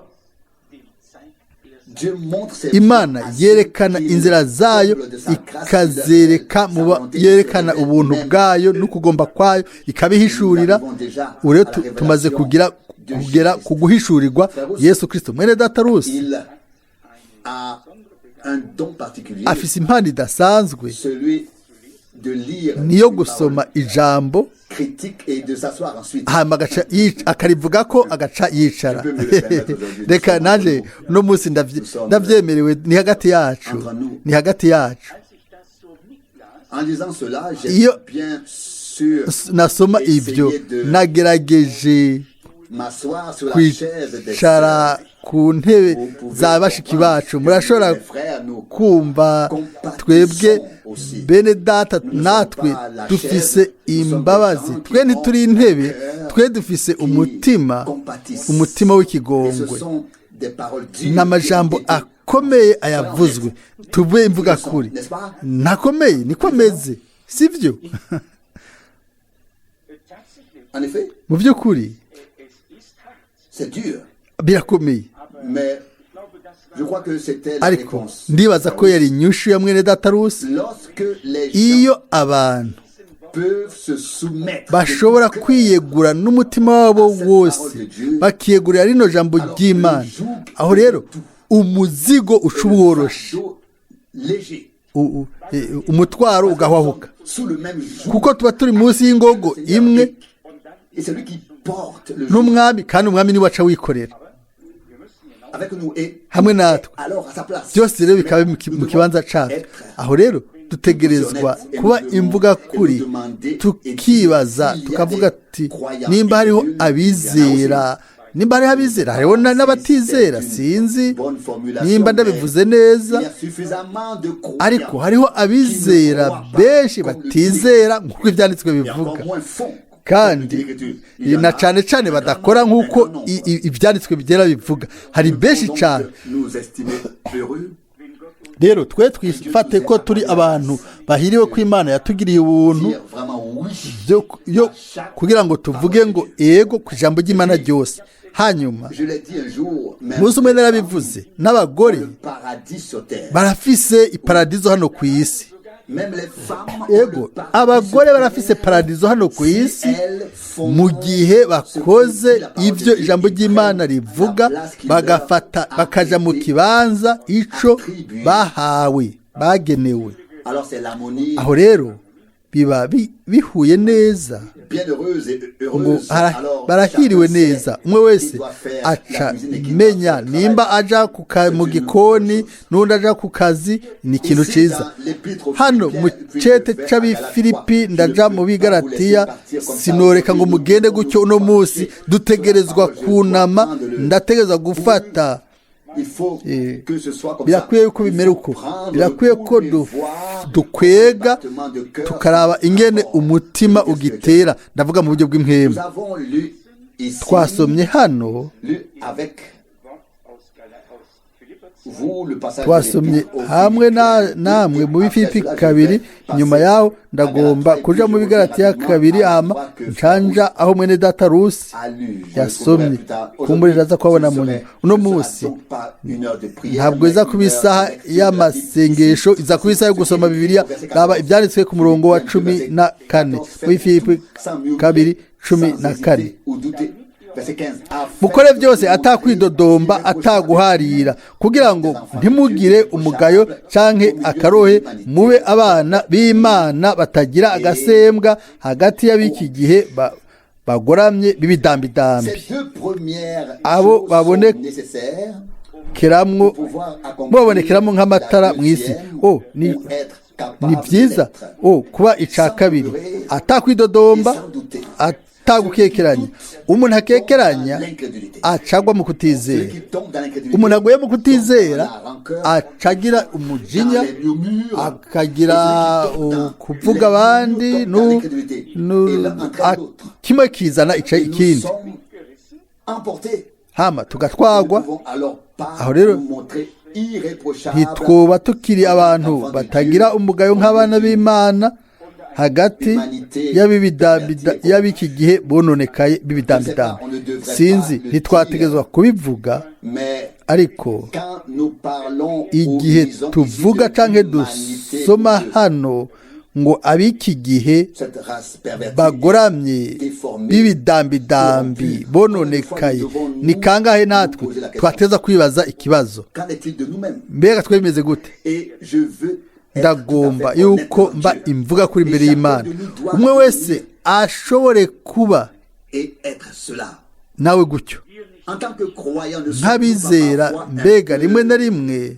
[SPEAKER 3] den zeigt er
[SPEAKER 2] Dieu montre ses
[SPEAKER 1] Imana
[SPEAKER 2] voies à ceux
[SPEAKER 1] yerekana
[SPEAKER 2] qui
[SPEAKER 1] inzira zayo,
[SPEAKER 2] comble de sa grâce,
[SPEAKER 1] ikazereka
[SPEAKER 2] sa
[SPEAKER 1] mu ba-
[SPEAKER 2] volonté
[SPEAKER 1] yerekana
[SPEAKER 2] se révèle
[SPEAKER 1] ubuntu
[SPEAKER 2] même
[SPEAKER 1] bwayo n'ukugomba kwayo, ikabihishurira. Ubu rero tumaze kugira kugera ku guhishurirwa Yesu Kirisito. Mwene data Rusi
[SPEAKER 2] Il a un don particulier,
[SPEAKER 1] afise impano idasanzwe,
[SPEAKER 2] celui de lire
[SPEAKER 1] niyo
[SPEAKER 2] une
[SPEAKER 1] gusoma
[SPEAKER 2] parole
[SPEAKER 1] ijambo,
[SPEAKER 2] critique et de s'asseoir ensuite.
[SPEAKER 1] hanyuma agaca akarivuga ko agaca yicara. Reka nanjye uno munsi ndabyemerewe, ni hagati yacu, ni hagati yacu.
[SPEAKER 3] Als ich das so mitlas,
[SPEAKER 2] En disant cela, j'ai bien sûr
[SPEAKER 1] Nasoma ibyo, nagerageje
[SPEAKER 2] m'asseoir sur la chaise des
[SPEAKER 1] kwicara
[SPEAKER 2] sœurs.
[SPEAKER 1] ku ntebe
[SPEAKER 2] Vous pouvez
[SPEAKER 1] za bashiki bacu.
[SPEAKER 2] comprendre que
[SPEAKER 1] Murashobora
[SPEAKER 2] les frères nous
[SPEAKER 1] kumva, twebwe bene data natwe dufise imbabazi. Twe ntituri intebe, twe dufise umutima, umutima
[SPEAKER 2] Et ce
[SPEAKER 1] w'ikigongwe.
[SPEAKER 2] sont des paroles dures
[SPEAKER 1] Ni amajambo
[SPEAKER 2] qui ont été
[SPEAKER 1] akomeye ayavuzwe, tuve imvuga kuri ntakomeye, niko ameze, sibyo?
[SPEAKER 3] Tatsächlich,
[SPEAKER 2] En effet,
[SPEAKER 1] Mu by'ukuri,
[SPEAKER 3] es ist hart,
[SPEAKER 2] c'est dur,
[SPEAKER 1] birakomeye,
[SPEAKER 2] mais
[SPEAKER 3] ich glaube, das war
[SPEAKER 2] je crois que c'était la
[SPEAKER 1] ariko
[SPEAKER 2] réponse.
[SPEAKER 1] ndibaza ko yari inyishu ya mwene data Rusi.
[SPEAKER 2] Lorsque les gens
[SPEAKER 1] Iyo abantu
[SPEAKER 2] peuvent se soumettre
[SPEAKER 1] bashobora
[SPEAKER 2] de tout cœur
[SPEAKER 1] kwiyegura n'umutima wabo wose, bakiyegurira rino jambo ry'Imana, aho rero umuzigo uca
[SPEAKER 2] et le
[SPEAKER 1] uworoshe,
[SPEAKER 2] fardeau léger,
[SPEAKER 1] umutwaro ugahwahuka,
[SPEAKER 2] sous le même joug,
[SPEAKER 1] kuko tuba turi munsi y'ingogo imwe
[SPEAKER 2] et c'est lui qui porte le joug
[SPEAKER 1] n'Umwami, kandi Umwami niwe aca wikorera
[SPEAKER 2] avec nous et
[SPEAKER 1] hamwe natwe.
[SPEAKER 2] alors à sa place.
[SPEAKER 1] Byose rero bikaba
[SPEAKER 2] Mais
[SPEAKER 1] mu
[SPEAKER 2] nous
[SPEAKER 1] kibanza
[SPEAKER 2] devons
[SPEAKER 1] cyacu.
[SPEAKER 2] être
[SPEAKER 1] Aho rero dutegerezwa kuba imvuga kuri, tukibaza, tukavuga ati nimba hariho abizera, nimba hariho abizera, hariho n'abatizera. Sinzi
[SPEAKER 2] bonne formulation,
[SPEAKER 1] nimba ndabivuze neza,
[SPEAKER 2] il y a suffisamment de croyants
[SPEAKER 1] ariko hariho abizera benshi batizera nk'uko ibyanditswe
[SPEAKER 2] et
[SPEAKER 1] bivuga,
[SPEAKER 2] encore moins font
[SPEAKER 1] kandi
[SPEAKER 2] comme le dit l'Écriture. Il y en
[SPEAKER 1] na
[SPEAKER 2] a
[SPEAKER 1] cyane cyane
[SPEAKER 2] un
[SPEAKER 1] badakora
[SPEAKER 2] grand
[SPEAKER 1] nk'uko
[SPEAKER 2] nombre.
[SPEAKER 1] ibyanditswe byera bivuga. Hari
[SPEAKER 2] Nous
[SPEAKER 1] benshi
[SPEAKER 2] pouvons
[SPEAKER 1] cyane.
[SPEAKER 2] donc nous estimer heureux
[SPEAKER 1] Rero twe twifate ko turi abantu bahiriwe, ko Imana yatugiriye ubuntu
[SPEAKER 2] dire vraiment oui
[SPEAKER 1] yo kugira ngo tuvuge ngo ego ku ijambo ry'Imana ryose. Hanyuma
[SPEAKER 2] Je l'ai dit un jour, même
[SPEAKER 1] umunsi umwe narabivuze, n'abagore
[SPEAKER 2] le paradis sur terre.
[SPEAKER 1] barafise iparadizo hano ku isi.
[SPEAKER 2] Même les femmes ont
[SPEAKER 1] Ego,
[SPEAKER 2] le paradis
[SPEAKER 1] abagore
[SPEAKER 2] sur
[SPEAKER 1] barafise
[SPEAKER 2] terre
[SPEAKER 1] paradizo hano ku
[SPEAKER 2] si
[SPEAKER 1] isi
[SPEAKER 2] elles font
[SPEAKER 1] mu gihe
[SPEAKER 2] ce que
[SPEAKER 1] bakoze
[SPEAKER 2] dit la parole
[SPEAKER 1] ibyo
[SPEAKER 2] de Dieu
[SPEAKER 1] ijambo
[SPEAKER 2] et
[SPEAKER 1] ry'Imana
[SPEAKER 2] prennent la
[SPEAKER 1] rivuga,
[SPEAKER 2] place qui leur
[SPEAKER 1] bagafata
[SPEAKER 2] a
[SPEAKER 1] bakaja mu
[SPEAKER 2] été
[SPEAKER 1] kibanza ico
[SPEAKER 2] attribuée.
[SPEAKER 1] bahawe, bagenewe.
[SPEAKER 2] Alors c'est l'harmonie
[SPEAKER 1] Aho rero biba bihuye neza
[SPEAKER 2] bienheureuse et
[SPEAKER 1] ngo
[SPEAKER 2] heureuse. Alors,
[SPEAKER 1] barahiriwe
[SPEAKER 2] chacun sait
[SPEAKER 1] neza, umwe wese
[SPEAKER 2] qui doit faire la
[SPEAKER 1] aca
[SPEAKER 2] cuisine et qui doit
[SPEAKER 1] menya
[SPEAKER 2] faire le travail.
[SPEAKER 1] nimba aja mu
[SPEAKER 2] C'est une
[SPEAKER 1] gikoni,
[SPEAKER 2] bonne chose.
[SPEAKER 1] n'undi aja ku kazi, ni ikintu
[SPEAKER 2] Ici,
[SPEAKER 1] ciza.
[SPEAKER 2] dans l'épître aux
[SPEAKER 1] Hano
[SPEAKER 2] Philippiens,
[SPEAKER 1] mu
[SPEAKER 2] puis
[SPEAKER 1] cete
[SPEAKER 2] je vais à
[SPEAKER 1] c'Abifilipi,
[SPEAKER 2] Galates
[SPEAKER 1] ndaja
[SPEAKER 2] 3.
[SPEAKER 1] mu
[SPEAKER 2] Je ne peux pas vous
[SPEAKER 1] Bigaratiya.
[SPEAKER 2] laisser partir comme ça
[SPEAKER 1] Sinoreka ngo
[SPEAKER 2] aujourd'hui.
[SPEAKER 1] mugende
[SPEAKER 2] Nous
[SPEAKER 1] gutyo uno
[SPEAKER 2] devons
[SPEAKER 1] munsi,
[SPEAKER 2] nous
[SPEAKER 1] dutegerezwa
[SPEAKER 2] pencher sur la parole. Je dois
[SPEAKER 1] kunama,
[SPEAKER 2] prendre le
[SPEAKER 1] ndategerezwa gufata
[SPEAKER 2] Il faut que ce soit comme ça.
[SPEAKER 1] Birakwiye yuko
[SPEAKER 2] Il
[SPEAKER 1] bimera
[SPEAKER 2] faut
[SPEAKER 1] uko.
[SPEAKER 2] prendre
[SPEAKER 1] Birakwiye
[SPEAKER 2] le
[SPEAKER 1] ko
[SPEAKER 2] pouls et voir
[SPEAKER 1] dukwega,
[SPEAKER 2] le battement de cœur
[SPEAKER 1] tukaraba ingene
[SPEAKER 2] encore.
[SPEAKER 1] umutima ugitera, ndavuga mu buryo bw'impwemu.
[SPEAKER 2] Nous avons lu ici,
[SPEAKER 1] Twasomye hano,
[SPEAKER 2] lu avec
[SPEAKER 3] Wort aus, aus Philipper 2,
[SPEAKER 2] vous le passage de
[SPEAKER 1] twasomye
[SPEAKER 2] l'épître aux
[SPEAKER 1] hamwe
[SPEAKER 2] Philippiens.
[SPEAKER 1] namwe
[SPEAKER 2] Et
[SPEAKER 1] mu
[SPEAKER 2] après
[SPEAKER 1] Bifilipi
[SPEAKER 2] cela, je
[SPEAKER 1] 2.
[SPEAKER 2] vais passer
[SPEAKER 1] Nyuma yaho
[SPEAKER 2] à
[SPEAKER 1] ndagomba
[SPEAKER 2] Galates,
[SPEAKER 1] kuja
[SPEAKER 2] et puis
[SPEAKER 1] mu
[SPEAKER 2] je
[SPEAKER 1] Bigalatiya
[SPEAKER 2] reviens
[SPEAKER 1] 2,
[SPEAKER 2] rapidement à
[SPEAKER 1] hama
[SPEAKER 2] l'endroit que
[SPEAKER 1] ncanja aho mwene data Rusi
[SPEAKER 2] a lu. Je le
[SPEAKER 1] yasomye.
[SPEAKER 2] trouverai plus tard.
[SPEAKER 1] Kumbure ndaza kuhabona
[SPEAKER 2] Aujourd'hui,
[SPEAKER 1] mu nyuma.
[SPEAKER 2] ce
[SPEAKER 1] Uno
[SPEAKER 2] sera
[SPEAKER 1] munsi
[SPEAKER 2] donc pas une heure de prière,
[SPEAKER 1] ntabwo
[SPEAKER 2] mais
[SPEAKER 1] iza kuba
[SPEAKER 2] une heure
[SPEAKER 1] isaha
[SPEAKER 2] de lecture de la Bible.
[SPEAKER 1] y'amasengesho, iza kuba isaha yo gusoma Bibiliya. Raba ibyanditswe ku murongo wa 14 muri Filipi 2:14: mukore byose atakwidodomba, ataguharira, kugira ngo ntimugire umugayo canke akarohe, mube abana b'Imana batagira agasembwa hagati y'ab'iki gihe bagoramye b'ibidambidambi.
[SPEAKER 2] Ces deux premières
[SPEAKER 1] Abo
[SPEAKER 2] choses sont
[SPEAKER 1] babonekeramwo
[SPEAKER 2] nécessaires pour pouvoir accomplir
[SPEAKER 1] mubabonekeramo nk'amatara
[SPEAKER 2] la
[SPEAKER 1] mu isi.
[SPEAKER 2] deuxième
[SPEAKER 1] Oh, ni
[SPEAKER 2] ou être capable
[SPEAKER 1] ni byiza
[SPEAKER 2] d'être.
[SPEAKER 1] oh kuba ica kabiri atakwidodomba,
[SPEAKER 2] Et sans douter.
[SPEAKER 1] atagukekeranya. Umuntu akekeranya acagwa mu
[SPEAKER 2] Celui
[SPEAKER 1] kutizera.
[SPEAKER 2] qui tombe dans l'incrédulité,
[SPEAKER 1] Umuntu aguye mu kutizera
[SPEAKER 2] tombe dans la rancœur,
[SPEAKER 1] acagira umujinya,
[SPEAKER 2] dans les murmures,
[SPEAKER 1] akagira
[SPEAKER 2] et celui qui tombe dans
[SPEAKER 1] kuvuga
[SPEAKER 2] les
[SPEAKER 1] abandi
[SPEAKER 2] murmures tombe dans l'incrédulité. Et l'un entraîne l'autre.
[SPEAKER 1] kimwe kizana ica
[SPEAKER 2] Et nous
[SPEAKER 1] ikindi.
[SPEAKER 2] sommes emportés.
[SPEAKER 1] Hama
[SPEAKER 2] Nous ne
[SPEAKER 1] tugatwagwa.
[SPEAKER 2] pouvons alors pas
[SPEAKER 1] Aho rero
[SPEAKER 2] nous montrer irréprochables
[SPEAKER 1] ntitwoba tukiri abantu batagira umugayo nk'abana b'Imana hagati y'ab'iki gihe bononekaye b'ibidambidambi. Sinzi, ntitwategerezwa kubivuga,
[SPEAKER 2] Mais
[SPEAKER 1] ariko
[SPEAKER 2] quand nous parlons ou
[SPEAKER 1] igihe
[SPEAKER 2] lisons ici
[SPEAKER 1] tuvuga
[SPEAKER 2] de
[SPEAKER 1] canke
[SPEAKER 2] l'humanité
[SPEAKER 1] dusoma
[SPEAKER 2] de Dieu,
[SPEAKER 1] hano ngo ab'iki gihe
[SPEAKER 2] cette race pervertie,
[SPEAKER 1] bagoramye b'ibidambidambi bononekaye, ni kangahe natwe twateza kwibaza ikibazo?
[SPEAKER 2] Qu'en est-il de nous-mêmes?
[SPEAKER 1] Mbega twe bimeze gute?
[SPEAKER 2] Et je veux être
[SPEAKER 1] Ndagomba
[SPEAKER 2] tout à fait
[SPEAKER 1] yuko
[SPEAKER 2] honnête
[SPEAKER 1] mba
[SPEAKER 2] devant Dieu.
[SPEAKER 1] imvuga kuri imbere
[SPEAKER 2] Et chacun
[SPEAKER 1] y'Imana.
[SPEAKER 2] de nous doit
[SPEAKER 1] Umwe wese
[SPEAKER 2] devenir
[SPEAKER 1] ashobore kuba
[SPEAKER 2] et être cela.
[SPEAKER 1] nawe gutyo.
[SPEAKER 2] En tant que croyants, ne sommes-nous pas
[SPEAKER 1] Nk'abizera,
[SPEAKER 2] parfois un
[SPEAKER 1] mbega
[SPEAKER 2] peu
[SPEAKER 1] rimwe na rimwe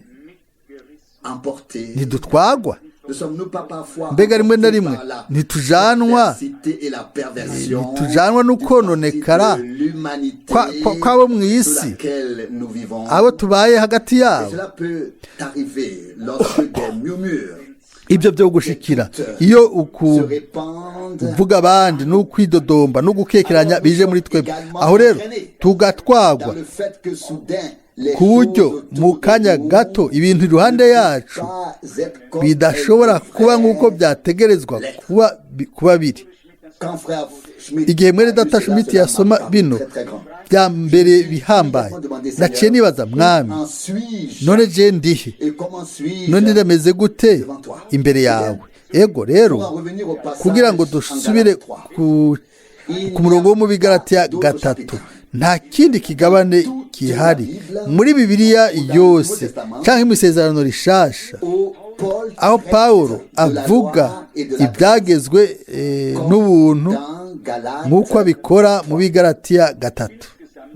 [SPEAKER 2] emportés?
[SPEAKER 1] ntidutwagwa?
[SPEAKER 2] Ne sommes-nous pas parfois
[SPEAKER 1] Mbega rimwe na
[SPEAKER 2] emportés
[SPEAKER 1] rimwe
[SPEAKER 2] par la
[SPEAKER 1] ntitujanwa
[SPEAKER 2] perversité et la perversion
[SPEAKER 1] ntitujanwa
[SPEAKER 2] du
[SPEAKER 1] n'ukononekara
[SPEAKER 2] parti de l'humanité
[SPEAKER 1] kw'abo mu
[SPEAKER 2] sous
[SPEAKER 1] isi,
[SPEAKER 2] laquelle nous vivons?
[SPEAKER 1] abo tubaye hagati
[SPEAKER 2] Et
[SPEAKER 1] yabo?
[SPEAKER 2] cela peut arriver lorsque des murmures
[SPEAKER 1] Ibyo byo gushikira iyo
[SPEAKER 2] se
[SPEAKER 1] uku
[SPEAKER 2] répandent
[SPEAKER 1] kuvuga abandi n'ukwidodomba no gukekeranya bije muri twebwe. Aho rero tugatwagwa
[SPEAKER 2] dans le fait que soudain les
[SPEAKER 1] ku buryo
[SPEAKER 2] choses
[SPEAKER 1] mu
[SPEAKER 2] autour de
[SPEAKER 1] kanya
[SPEAKER 2] nous
[SPEAKER 1] gato ibintu iruhande
[SPEAKER 2] ne peuvent
[SPEAKER 1] yacu
[SPEAKER 2] pas être comme
[SPEAKER 1] bidashobora
[SPEAKER 2] elles
[SPEAKER 1] kuba nk'uko
[SPEAKER 2] devraient
[SPEAKER 1] byategerezwa
[SPEAKER 2] l'être.
[SPEAKER 1] kuba biri.
[SPEAKER 2] Quand frère Schmidt
[SPEAKER 1] Igihe mwene
[SPEAKER 2] a lu
[SPEAKER 1] data
[SPEAKER 2] cela,
[SPEAKER 1] Schmidt
[SPEAKER 2] cela
[SPEAKER 1] yasoma
[SPEAKER 2] m'a
[SPEAKER 1] bino,
[SPEAKER 2] paru très, très grand.
[SPEAKER 1] bya mbere bihambaye. Naciye nibaza: mwami,
[SPEAKER 2] Où en suis-je?
[SPEAKER 1] none je ndihe?
[SPEAKER 2] Et comment suis-je
[SPEAKER 1] None ndameze gute imbere yawe? Ego rero,
[SPEAKER 2] Pour en revenir au passage
[SPEAKER 1] kugira ngo
[SPEAKER 2] en
[SPEAKER 1] dusubire
[SPEAKER 2] Galates 3,
[SPEAKER 1] ku murongo wo mu Bigalatiya 3, nta kindi kigabane gihari muri Bibiliya yose cyangwa mu Isezerano Rishasha
[SPEAKER 2] où Paul
[SPEAKER 1] aho
[SPEAKER 2] traite
[SPEAKER 1] Pawulo
[SPEAKER 2] de la
[SPEAKER 1] avuga
[SPEAKER 2] loi et de la
[SPEAKER 1] ibyagezwe
[SPEAKER 2] grâce
[SPEAKER 1] n'ubuntu
[SPEAKER 2] dans Galates,
[SPEAKER 1] nk'uko abikora mu Bigalatiya 3.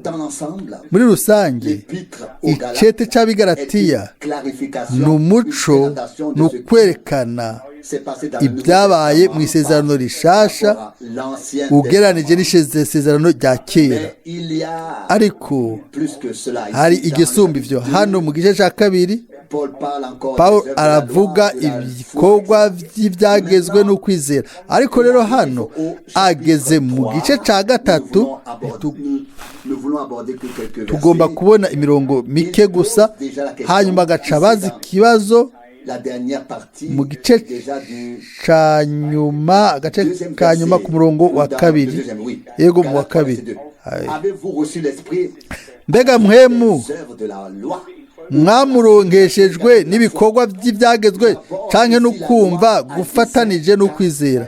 [SPEAKER 2] Dans l'ensemble,
[SPEAKER 1] Muri rusange,
[SPEAKER 2] l'épître aux Galates
[SPEAKER 1] icete
[SPEAKER 2] est
[SPEAKER 1] c'Abigalatiya
[SPEAKER 2] une clarification,
[SPEAKER 1] ni
[SPEAKER 2] une
[SPEAKER 1] umuco,
[SPEAKER 2] présentation
[SPEAKER 1] ni
[SPEAKER 2] de ce qui
[SPEAKER 1] ukwerekana
[SPEAKER 2] s'est passé dans le Nouveau
[SPEAKER 1] ibyabaye
[SPEAKER 2] Testament
[SPEAKER 1] mu Isezerano
[SPEAKER 2] par
[SPEAKER 1] Rishasha
[SPEAKER 2] rapport à l'Ancien
[SPEAKER 1] ugereranije
[SPEAKER 2] Testament.
[SPEAKER 1] n'Isezerano rya Kera.
[SPEAKER 2] Mais il y a
[SPEAKER 1] Ariko
[SPEAKER 2] plus que cela. Ici,
[SPEAKER 1] hari
[SPEAKER 2] dans le
[SPEAKER 1] igisumba ivyo.
[SPEAKER 2] chapitre
[SPEAKER 1] Hano
[SPEAKER 2] 2,
[SPEAKER 1] mu gice ca 2,
[SPEAKER 2] Paul parle encore
[SPEAKER 1] Pawulo
[SPEAKER 2] des œuvres de la
[SPEAKER 1] aravuga
[SPEAKER 2] loi, de la foi,
[SPEAKER 1] ibikorwa
[SPEAKER 2] etc.
[SPEAKER 1] by'ibyagezwe
[SPEAKER 2] Maintenant,
[SPEAKER 1] n'ukwizera. Ariko rero hano
[SPEAKER 2] au
[SPEAKER 1] ageze
[SPEAKER 2] chapitre
[SPEAKER 1] mu
[SPEAKER 2] 3,
[SPEAKER 1] gice ca 3,
[SPEAKER 2] nous voulons aborder- nous ne voulons aborder que quelques
[SPEAKER 1] tugomba
[SPEAKER 2] versets.
[SPEAKER 1] kubona imirongo mike gusa. Hanyuma agaca abaza ikibazo
[SPEAKER 2] La dernière partie
[SPEAKER 1] mu gice
[SPEAKER 2] déjà du
[SPEAKER 1] ca nyuma, agace
[SPEAKER 2] deuxième
[SPEAKER 1] ka nyuma
[SPEAKER 2] verset,
[SPEAKER 1] ku murongo
[SPEAKER 2] ou
[SPEAKER 1] wa
[SPEAKER 2] dans le
[SPEAKER 1] 2.
[SPEAKER 2] deuxième, oui.
[SPEAKER 1] Yego, mu wa
[SPEAKER 2] Galates 3, verset
[SPEAKER 1] 2.
[SPEAKER 2] 2.
[SPEAKER 1] Aye.
[SPEAKER 2] Avez-vous reçu l'esprit
[SPEAKER 1] Mbega mpwemu
[SPEAKER 2] des œuvres de la loi?
[SPEAKER 1] mwamuronkeshejwe n'ibikorwa by'ibyagezwe canke n'ukumva gufatanije n'ukwizera?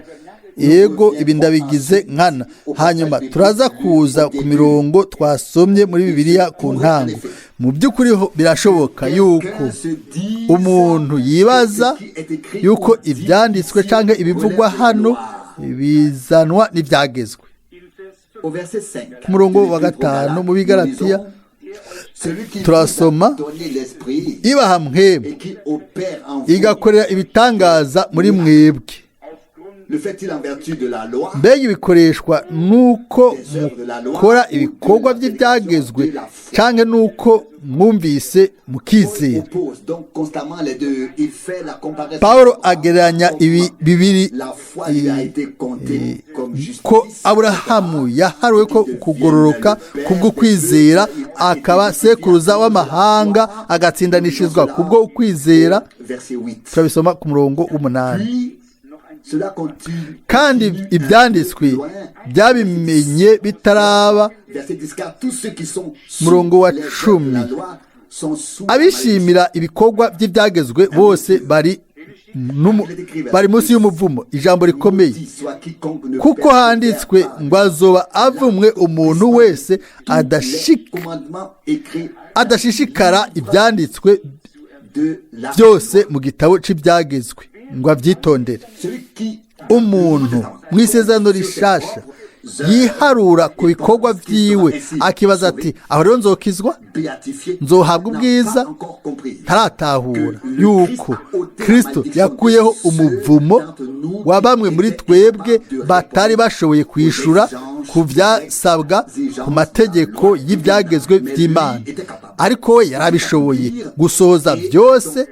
[SPEAKER 1] Yego, ibi ndabigize nkana. Hanyuma turaza kuza ku mirongo twasomye muri Bibiliya ku ntango. Mu by'ukuri birashoboka yuko
[SPEAKER 2] Quelqu'un se dise
[SPEAKER 1] umuntu yibaza
[SPEAKER 2] que ce qui est écrit
[SPEAKER 1] yuko
[SPEAKER 2] ou dit
[SPEAKER 1] ibyanditswe
[SPEAKER 2] ici
[SPEAKER 1] canke ibivugwa
[SPEAKER 2] relève de la
[SPEAKER 1] hano
[SPEAKER 2] loi.
[SPEAKER 1] bizanwa n'ibyagezwe.
[SPEAKER 3] In Vers 5
[SPEAKER 2] Au verset 5
[SPEAKER 1] Ku murongo
[SPEAKER 2] de
[SPEAKER 1] wa
[SPEAKER 2] l'Épître aux
[SPEAKER 1] 5
[SPEAKER 2] Galates,
[SPEAKER 1] mu Bigalatiya,
[SPEAKER 2] nous lisons, Celui qui vous a
[SPEAKER 1] turasoma,
[SPEAKER 2] donné l'esprit
[SPEAKER 1] ibaha mwebwe
[SPEAKER 2] et qui opère en vous
[SPEAKER 1] igakorera ibitangaza muri mwebwe
[SPEAKER 3] aufgrund
[SPEAKER 2] Le fait-il en vertu de la loi?
[SPEAKER 1] Mbega bikoreshwa nuko mukora ibikorwa by'ibyagezwe cyangwa nuko mwumvise mukizera?
[SPEAKER 2] Oppose donc constamment les deux. Il fait la comparaison.
[SPEAKER 1] Pawulo agereranya ibi bibiri
[SPEAKER 2] La foi lui a été comptée comme justice.
[SPEAKER 1] ko Aburahamu yahariwe ko kugororoka kubwo kwizera, akaba sekuruza w'amahanga, agatsindanishirizwa kubwo ukwizera.
[SPEAKER 2] Verset 8.
[SPEAKER 1] Turabisoma ku murongo w'8.
[SPEAKER 2] Puis, cela continue.
[SPEAKER 1] Kandi ibyanditswe byabimenye bitaraba.
[SPEAKER 2] Verset 10, car tous ceux qui sont sous
[SPEAKER 1] Murongo wa
[SPEAKER 2] les œuvres de
[SPEAKER 1] 10.
[SPEAKER 2] la loi sont sous la
[SPEAKER 1] Abishimira ibikorwa by'ibyagezwe bose bari munsi y'umuvumo. Ijambo rikomeye.
[SPEAKER 2] Maudit soit quiconque ne
[SPEAKER 1] Kuko
[SPEAKER 2] persévère
[SPEAKER 1] handitswe
[SPEAKER 2] pas
[SPEAKER 1] ngo azoba avumwe umuntu wese
[SPEAKER 2] tous les commandements écrits
[SPEAKER 1] adashishikara ibyanditswe
[SPEAKER 2] de la
[SPEAKER 1] byose mu gitabo cy'ibyagezwe ngo abyitondere.
[SPEAKER 2] Celui qui
[SPEAKER 1] Umuntu mu isezerano rishasha yiharura ku bikorwa byiwe, akibaza ati: "Aho rero nzokizwa,
[SPEAKER 2] béatifié
[SPEAKER 1] nzohabwa
[SPEAKER 2] n'a
[SPEAKER 1] ubwiza?"
[SPEAKER 2] pas encore compris
[SPEAKER 1] Ntaratahura yuko Kristo yakuyeho umuvumo wa bamwe muri twebwe batari bashoboye kwishura ku byasabwa ku mategeko y'ibyagezwe by'Imana, ariko we yarabishoboye gusohoza byose,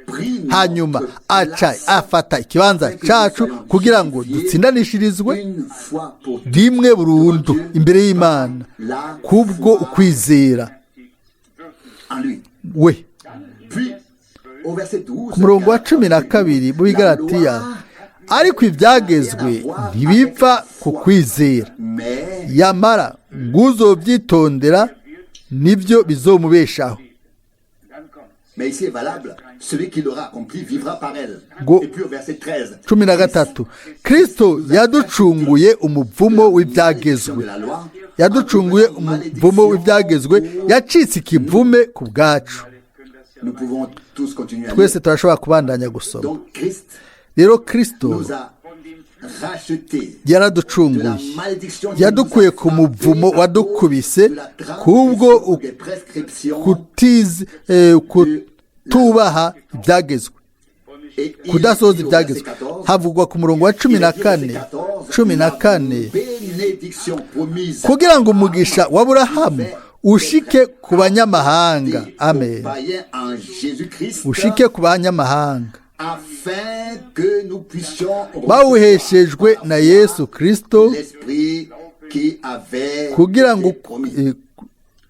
[SPEAKER 1] hanyuma aca afata ikibanza cyacu kugira ngo dutsindanishirizwe
[SPEAKER 2] une fois pour toutes
[SPEAKER 1] rimwe burundu imbere y'Imana
[SPEAKER 2] la
[SPEAKER 1] kubwo ukwizera
[SPEAKER 2] en lui.
[SPEAKER 1] we.
[SPEAKER 2] Puis, au verset 12,
[SPEAKER 1] Ku murongo wa 12 mu Bigaratiya: ariko ibyagezwe ntibiva ku kwizera,
[SPEAKER 2] mais
[SPEAKER 1] yamara nguzobyitondera nibyo bizomubeshaho.
[SPEAKER 2] Mais ici est valable, celui qui l'aura accompli vivra par elle.
[SPEAKER 1] Go.
[SPEAKER 2] Et puis au verset 13,
[SPEAKER 1] 13: Kristo yaducunguye umuvumo w'ibyagezwe.
[SPEAKER 2] de la loi,
[SPEAKER 1] Yaducunguye umuvumo w'ibyagezwe, yacitse ikivume ku bwacu.
[SPEAKER 2] Nous pouvons tous continuer à
[SPEAKER 1] Twese
[SPEAKER 2] lire.
[SPEAKER 1] turashobora kubandanya gusoma.
[SPEAKER 2] Donc Christ
[SPEAKER 1] Rero Kristo
[SPEAKER 2] nous a rachetés de la
[SPEAKER 1] yaraducunguye,
[SPEAKER 2] malédiction qui
[SPEAKER 1] yadukuye
[SPEAKER 2] nous a
[SPEAKER 1] ku muvumo
[SPEAKER 2] frappés à
[SPEAKER 1] wadukubise
[SPEAKER 2] cause de la
[SPEAKER 1] kubwo
[SPEAKER 2] transgression des prescriptions
[SPEAKER 1] kutiz kutubaha ibyagezwe,
[SPEAKER 2] et il
[SPEAKER 1] kudasohoza
[SPEAKER 2] dit au verset
[SPEAKER 1] ibyagezwe.
[SPEAKER 2] 14,
[SPEAKER 1] Havugwa ku murongo wa cumi
[SPEAKER 2] il
[SPEAKER 1] na
[SPEAKER 2] est dit au verset
[SPEAKER 1] kane
[SPEAKER 2] 14,
[SPEAKER 1] cumi na
[SPEAKER 2] la
[SPEAKER 1] kane
[SPEAKER 2] bénédiction promise
[SPEAKER 1] kugira ngo umugisha wa Aburahamu ushike ku banyamahanga, amen,
[SPEAKER 2] aux païens en Jésus-Christ,
[SPEAKER 1] ushike ku banyamahanga
[SPEAKER 2] afin que nous puissions
[SPEAKER 1] bawuheshejwe na Yesu Kristo,
[SPEAKER 2] l'esprit qui avait
[SPEAKER 1] kugira ngo
[SPEAKER 2] été promis.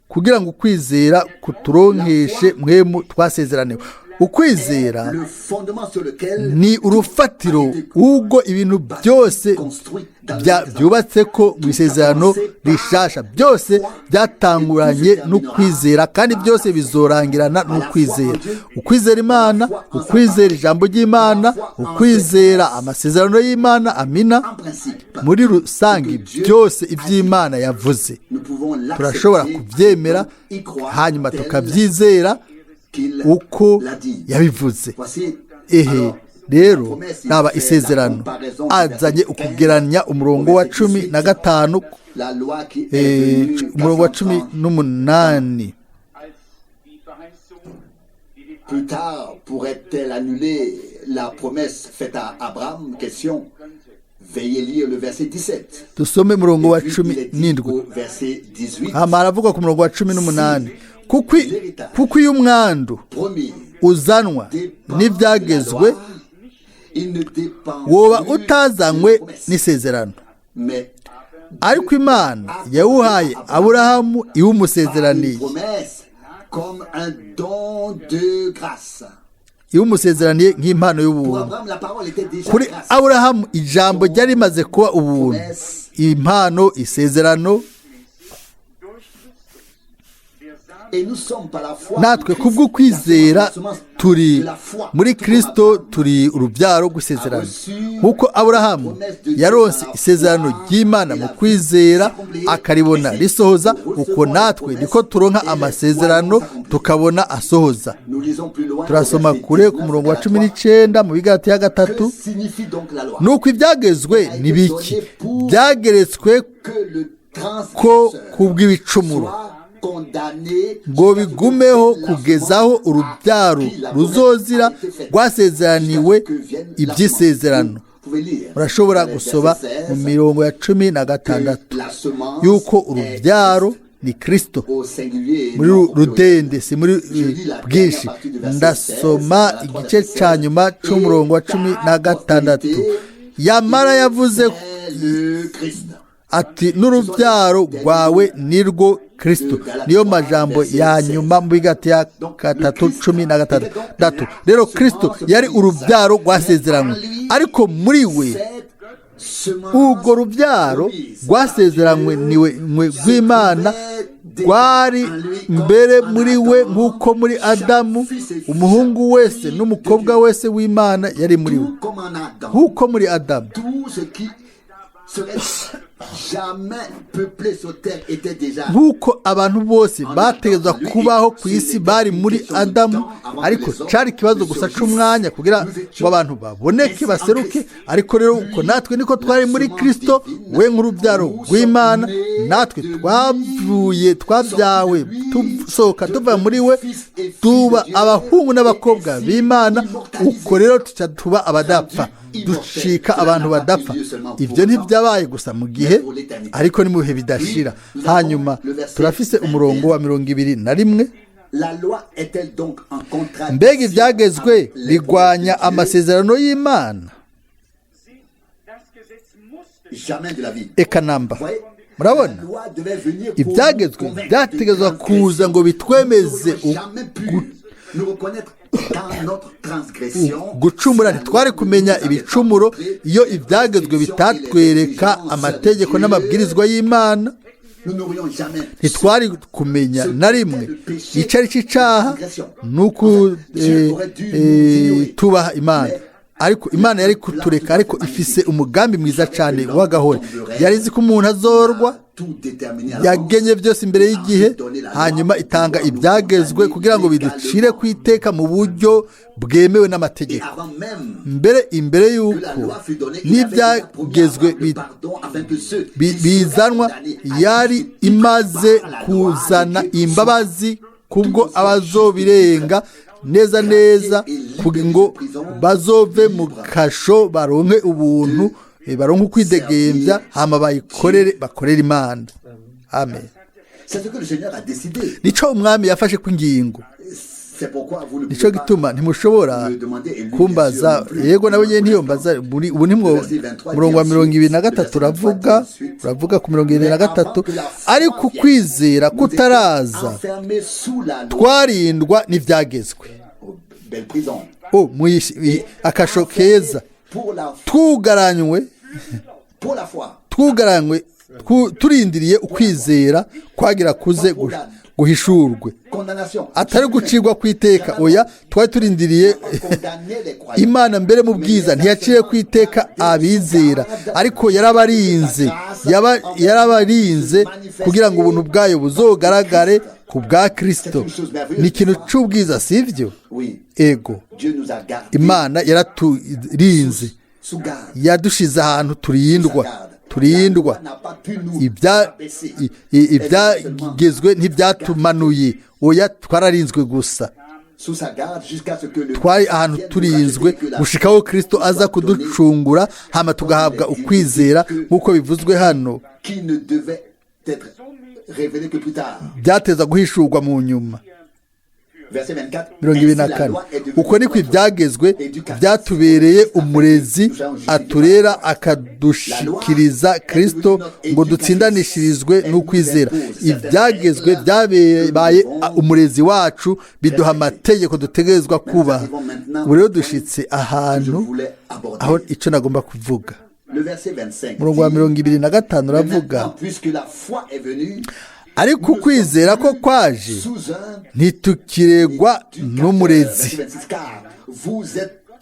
[SPEAKER 1] Kugira ngo ukwizera kuturonkeshe mwemu twasezeraniwe. Ukwizera
[SPEAKER 2] Le fondement sur lequel
[SPEAKER 1] ni urufatiro ubwo ibintu byose
[SPEAKER 2] construit dans le Nouveau Testament.
[SPEAKER 1] byubatse ko mu isezerano rishasha. Byose byatanguranye n'ukwizera kandi byose bizorangirana n'ukwizera: ukwizera Imana, ukwizera ijambo ry'Imana, ukwizera amasezerano y'Imana. Amina.
[SPEAKER 2] En principe,
[SPEAKER 1] Muri rusange byose iby'Imana yavuze
[SPEAKER 2] nous pouvons
[SPEAKER 1] turashobora
[SPEAKER 2] l'accepter,
[SPEAKER 1] kubyemera,
[SPEAKER 2] y croire
[SPEAKER 1] hanyuma
[SPEAKER 2] tel
[SPEAKER 1] tukabyizera
[SPEAKER 2] qu'il
[SPEAKER 1] uko
[SPEAKER 2] l'a dit.
[SPEAKER 1] yabivuze.
[SPEAKER 2] Voici,
[SPEAKER 1] Ehe,
[SPEAKER 2] alors,
[SPEAKER 1] rero
[SPEAKER 2] la promesse, il
[SPEAKER 1] naba
[SPEAKER 2] fait la
[SPEAKER 1] isezerano
[SPEAKER 2] comparaison du
[SPEAKER 1] azanye
[SPEAKER 2] verset 15
[SPEAKER 1] ukugereranya umurongo wa 15,
[SPEAKER 2] la loi qui est venue
[SPEAKER 1] umurongo wa cumi
[SPEAKER 2] 430
[SPEAKER 1] n'umunani.
[SPEAKER 3] Als die Verheißung, die den
[SPEAKER 2] Plus tard, pourrait-elle annuler la promesse faite à Abraham? Question. Veuillez lire le verset 17.
[SPEAKER 1] Dusome umurongo wa
[SPEAKER 2] Et puis,
[SPEAKER 1] cumi
[SPEAKER 2] il est dit
[SPEAKER 1] n'indwi.
[SPEAKER 2] au verset 18,
[SPEAKER 1] Hama haravuga ku murongo wa 18: kuko iyo umwandu
[SPEAKER 2] promis
[SPEAKER 1] uzanwa
[SPEAKER 2] dépend
[SPEAKER 1] n'ibyagezwe,
[SPEAKER 2] de la loi, il ne dépend
[SPEAKER 1] woba
[SPEAKER 2] plus de
[SPEAKER 1] utazanywe
[SPEAKER 2] la promesse.
[SPEAKER 1] n'isezerano,
[SPEAKER 2] Mais
[SPEAKER 1] ariko Imana yawuhaye Aburahamu
[SPEAKER 2] par une
[SPEAKER 1] iwumusezeraniye,
[SPEAKER 2] promesse comme un don de grâce.
[SPEAKER 1] iwumusezeraniye nk'impano
[SPEAKER 2] Pour
[SPEAKER 1] y'ubuntu.
[SPEAKER 2] Abraham, la parole était déjà
[SPEAKER 1] Kuri
[SPEAKER 2] grâce.
[SPEAKER 1] Aburahamu ijambo ryari rimaze kuba ubuntu, impano, isezerano.
[SPEAKER 3] Durch Christus, der Samen
[SPEAKER 2] Et nous sommes par la foi
[SPEAKER 1] Natwe
[SPEAKER 2] en Christ,
[SPEAKER 1] kubw'ukwizera
[SPEAKER 2] la semence
[SPEAKER 1] turi
[SPEAKER 2] de la foi.
[SPEAKER 1] muri
[SPEAKER 2] Tout comme
[SPEAKER 1] Kristo,
[SPEAKER 2] Abraham
[SPEAKER 1] turi urubyaro rw'isezerano. Nk'uko Aburahamu yaronse isezerano ry'Imana mu kwizera akaribona risohoza, uko natwe niko turonka amasezerano tukabona asohoza.
[SPEAKER 2] Nous lisons plus loin au
[SPEAKER 1] Turasoma
[SPEAKER 2] verset
[SPEAKER 1] kure ku
[SPEAKER 2] 19,
[SPEAKER 1] murongo wa cumi
[SPEAKER 2] Galates
[SPEAKER 1] n'icenda mu Bigalatiya
[SPEAKER 2] 3.
[SPEAKER 1] gatatu.
[SPEAKER 2] Que signifie donc la loi?
[SPEAKER 1] Nuko ibyagezwe ni biki? Byageretswe
[SPEAKER 2] Que le
[SPEAKER 1] ko
[SPEAKER 2] transgresseur
[SPEAKER 1] kubw'ibicumuro,
[SPEAKER 2] soit condamné
[SPEAKER 1] ngo
[SPEAKER 2] jusqu'à ce que
[SPEAKER 1] bigumeho
[SPEAKER 2] vienne la
[SPEAKER 1] kugezaho
[SPEAKER 2] semence
[SPEAKER 1] urubyaro
[SPEAKER 2] à qui la
[SPEAKER 1] ruzozira
[SPEAKER 2] promesse a été faite.
[SPEAKER 1] rwasezeraniwe
[SPEAKER 2] Jusqu'à ce que vienne la
[SPEAKER 1] iby'isezerano.
[SPEAKER 2] semence.
[SPEAKER 1] Murashobora gusoma mu mirongo ya 16 yuko urubyaro ni Kristo muri rudende, si muri bwinshi. Ndasoma igice cya nyuma cy'umurongo wa 16. Yamara yavuze ati: "N'urubyaro rwawe nirwo Kristo." Niyo majambo ya nyuma mu Bigalatiya 3:16. Rero Kristo yari urubyaro rwasezeranywe, ariko muri we urwo rubyaro rwasezeranywe niwe rw'Imana rwari mbere muri we, nk'uko muri Adamu umuhungu wese n'umukobwa wese w'Imana yari muri we, nk'uko muri Adamu nk'uko abantu bose bategerezwa kubaho ku isi bari muri Adamu. Ariko cyari ikibazo gusa cy'umwanya kugira ngo abantu baboneke baseruke. Ariko rero uko natwe niko twari muri Kristo we nk'urubyaro rw'Imana, natwe twavuye, twabyawe tusohoka tuva muri we, tuba abahungu n'abakobwa b'Imana. Uko rero tuca tuba abadapfa, ducika abantu badapfa. Ibyo ntibyabaye gusa mu gihe, ariko ni mu bihe bidashira. Hanyuma turafise umurongo wa 21: Mbega ibyagezwe bigwanya amasezerano y'Imana? Eka namba. Murabona, ibyagezwe byategezwa kuza ngo bitwemeze gucumura. Ntitwari kumenya ibicumuro iyo ibyagezwe bitatwereka amategeko n'amabwirizwa y'Imana. Ntitwari kumenya na rimwe icyo ari cyo icyaha ni tubaha Imana. Ariko Imana yari kutureka, ariko ifise umugambi mwiza cyane w'agahore. Yari izi ko umuntu azorwa, yagenye byose imbere y'igihe, hanyuma itanga ibyagezwe kugira ngo biducire ku iteka mu buryo bwemewe n'amategeko. Mbere imbere y'uko n'ibyagezwe bizanwa, yari imaze kuzana imbabazi kubwo abazobirenga neza neza, kugira ngo bazove mu kasho, baronke ubuntu, baronke ukwidegembya, hama bayikorere, bakorere Imana. Amen. Nico umwami yafashe kw'ingingo. Nico gituma ntimushobora kumbaza, yego nawe nyine ntiyombaza. Ubu ni murongo wa 23, uravuga ku 23: "Ariko ukwizera kutaraza, twarindwa n'ibyagezwe." Akasho keza, twugaranywe, twugaranywe turindiriye ukwizera kwagira kuze guhishurwe. Atari gucirwa ku iteka, oya, twari turindiriye Imana. Mbere mu bwiza ntiyaciye ku iteka abizera, ariko yarabarinze, yarabarinze kugira ngo ubuntu bwayo buzogaragare ku bwa Kristo. Ni ikintu cy'ubwiza, si byo? Ego, Imana yaraturinze, yadushize ahantu turindwa, turindwa. Ibyagezwe ntibyatumanuye, oya, twararinzwe gusa. Twari ahantu turinzwe gushikaho Kristo aza kuducungura, hama tugahabwa ukwizera nk'uko bivuzwe hano, byateza guhishurwa mu nyuma. 24: Uko niko ibyagezwe byatubereye umurezi aturera, akadushikiriza Kristo, ngo dutsindanishirizwe n'ukwizera. Ibyagezwe byabaye umurezi wacu, biduha amategeko dutegerezwa kubaha. Ubu rero dushitse ahantu aho icyo nagomba kuvuga. Umurongo wa 25 uravuga: "Ariko ukwizera ko kwaje, ntitukiregwa n'umurezi.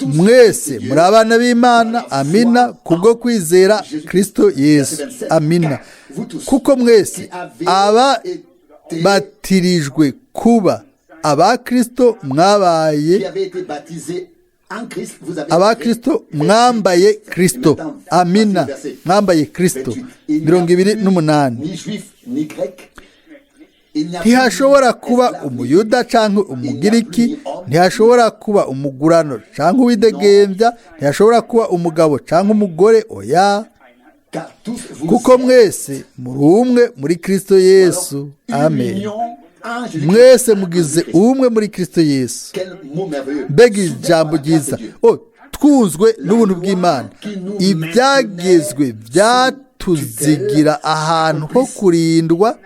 [SPEAKER 1] Mwese muri abana b'Imana," amina, "kubwo kwizera Kristo Yesu." Amina. "Kuko mwese aba batirijwe kuba aba Kristo mwabaye aba Kristo, mwambaye Kristo." Amina, mwambaye Kristo. 28: Ntihashobora kuba Umuyuda cyangwa Umugiriki, ntihashobora kuba umugurano cyangwa uwidegembya, ntihashobora kuba umugabo cyangwa umugore, oya, kuko mwese muri umwe muri Kristo Yesu. Amen. Mwese mugize umwe muri Kristo Yesu. Mbega ijambo ryiza! Twuzwe n'ubuntu bw'Imana. Ibyagezwe byatuzigira ahantu ho kurindwa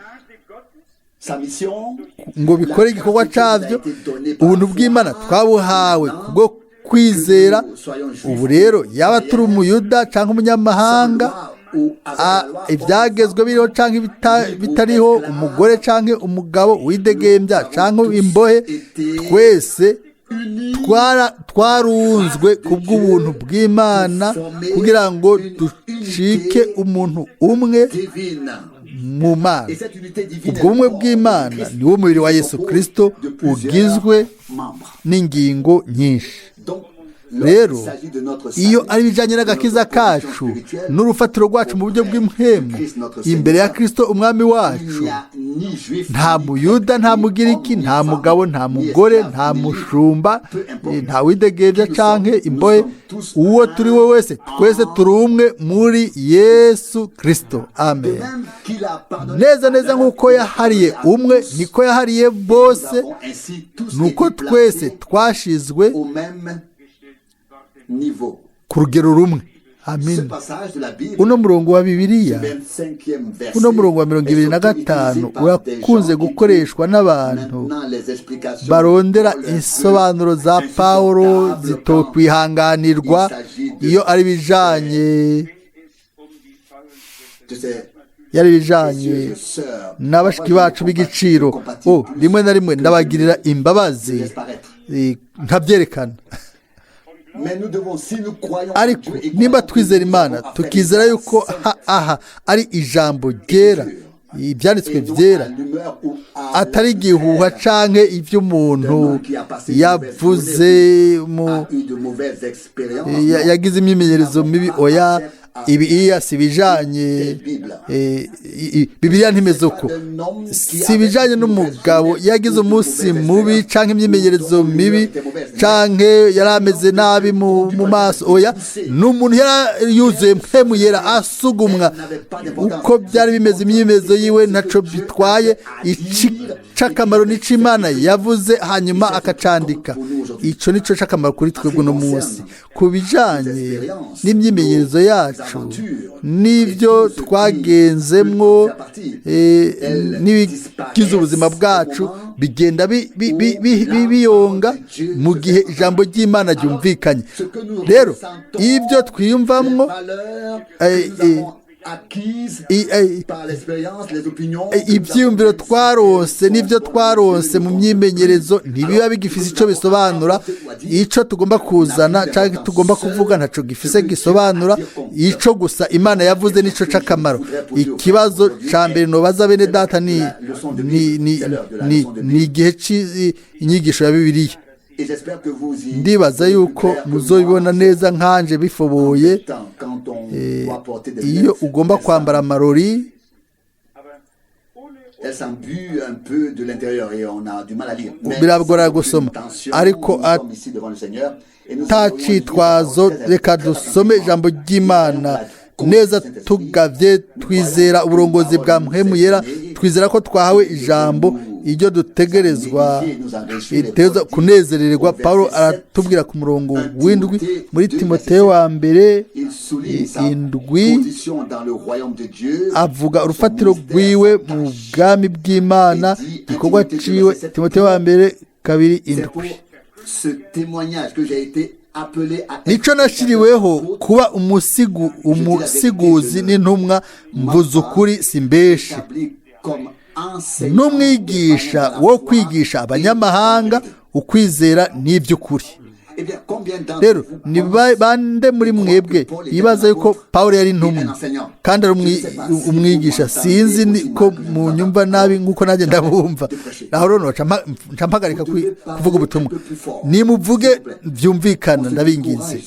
[SPEAKER 1] ngo bikore igikorwa cyabyo. Ubuntu bw'Imana twabuhawe kubwo kwizera. Ubu rero, yaba turi Umuyuda cyangwa umunyamahanga, ibyagezwe biriho cyangwa bitariho, umugore cyangwa umugabo, uwidegembya cyangwa imbohe, twese twarunzwe ku bw'ubuntu bw'Imana kugira ngo ducike umuntu umwe mu Mana. Ubwo bumwe bw'Imana ni wo mubiri wa Yesu Kirisito ugizwe n'ingingo nyinshi. Rero iyo ari ibijyanye n'agakiza kacu n'urufatiro rwacu mu buryo bw'impwemu imbere ya Kirisito Umwami wacu, nta Muyuda, nta Mugiriki, nta mugabo, nta mugore, nta mushumba, nta widegembya cyangwa imbohe, uwo turi we wese, twese turi umwe muri Yesu Kirisito. Amen. Neza neza nk'uko yahariye umwe, niko yahariye bose, nuko twese twashizwe ku rugero rumwe. Amen. Uno murongo wa Bibiliya, uno murongo wa 25, urakunze gukoreshwa n'abantu barondera insobanuro za Pawulo zitokwihanganirwa iyo ari bijanye yari bijanye na bashiki bacu b'igiciro. Rimwe na rimwe ndabagirira imbabazi nkabyerekana. Ariko nimba twizera Imana, tukizera yuko aha ari ijambo ryera, ibyanditswe byera, atari igihuha canke iby'umuntu yavuze yagize imyimenyerezo mibi, oya, ibi iya si ibijanye, Bibiliya ntimeze uko. Si ibijanye n'umugabo yagize umunsi mubi canke imyimenyerezo mibi canke yari ameze nabi mu maso, oya, ni umuntu yari yuzuye mpemu yera, asugumwa. Uko byari bimeze, imyimenyerezo yiwe ntaco bitwaye. Ic'akamaro nico Imana yavuze hanyuma akacandika. Ico nico c'akamaro kuri twebwe uno munsi ku bijanye n'imyimenyerezo yacu n'ibyo twagenzemwo n'ibigize ubuzima bwacu, bigenda biyonga mu gihe ijambo ry'Imana ryumvikanye. Rero ibyo twiyumvamwo, ibyiyumviro twaronse n'ibyo twaronse mu myimenyerezo ntibiba bigifise icyo bisobanura. Icyo tugomba kuzana cyangwa tugomba kuvuga ntacyo gifise gisobanura. Icyo gusa Imana yavuze nicyo cy'akamaro. Ikibazo cya mbere ntubaza bene data ni igihe cy'inyigisho ya Bibiliya. Ndibaza yuko muzobibona neza nkanje bifoboye. Iyo ugomba kwambara amarori, biragora gusoma, ariko atacitwazo, reka dusome ijambo ry'Imana neza tugavye. Twizera uburongozi bwa Mpwemu Yera, twizera ko twahawe ijambo iryo dutegerezwa kunezererwa. Paulo aratubwira ku murongo w'indwi muri Timoteyo wa mbere 7, avuga urufatiro rwiwe mu bwami bw'Imana, igikorwa ciwe. Timoteyo wa mbere 2:7. Nico nashyiriweho kuba umusiguzi n'intumwa, mvuze ukuri simbeshe, n'umwigisha wo kwigisha abanyamahanga ukwizera n'iby'ukuri. Rero ni bande muri mwebwe bibaza yuko Pawulo yari intumwa kandi ari umwigisha? Sinzi ko munyumva nabi nk'uko nanjye ndabumva. Aho rero nca mpagarika kuvuga ubutumwa. Nimuvuge byumvikana, ndabinginze.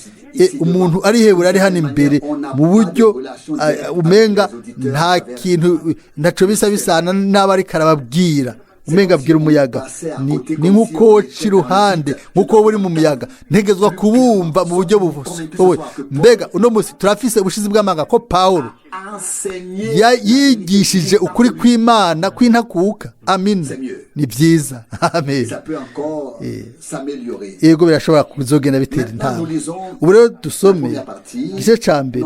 [SPEAKER 1] Umuntu arihebura ari hano imbere mu buryo umenga nta kintu ntaco bisa bisana n'aba ariko arababwira, umenga abwira umuyaga. Ni nk'uko woca iruhande, nk'uko wowe uri mu muyaga. Ntegezwa kubumva mu buryo busohoye. Mbega uno munsi turafise ubushizi bw'amanga ko Pawulo yigishije ukuri kw'Imana kw'intakuka? Amina, ni byiza, amen.
[SPEAKER 2] Ça peut encore s'améliorer.
[SPEAKER 1] Yego, birashobora kuzogenda bitera intambwe. Ubu rero dusome igice cya mbere,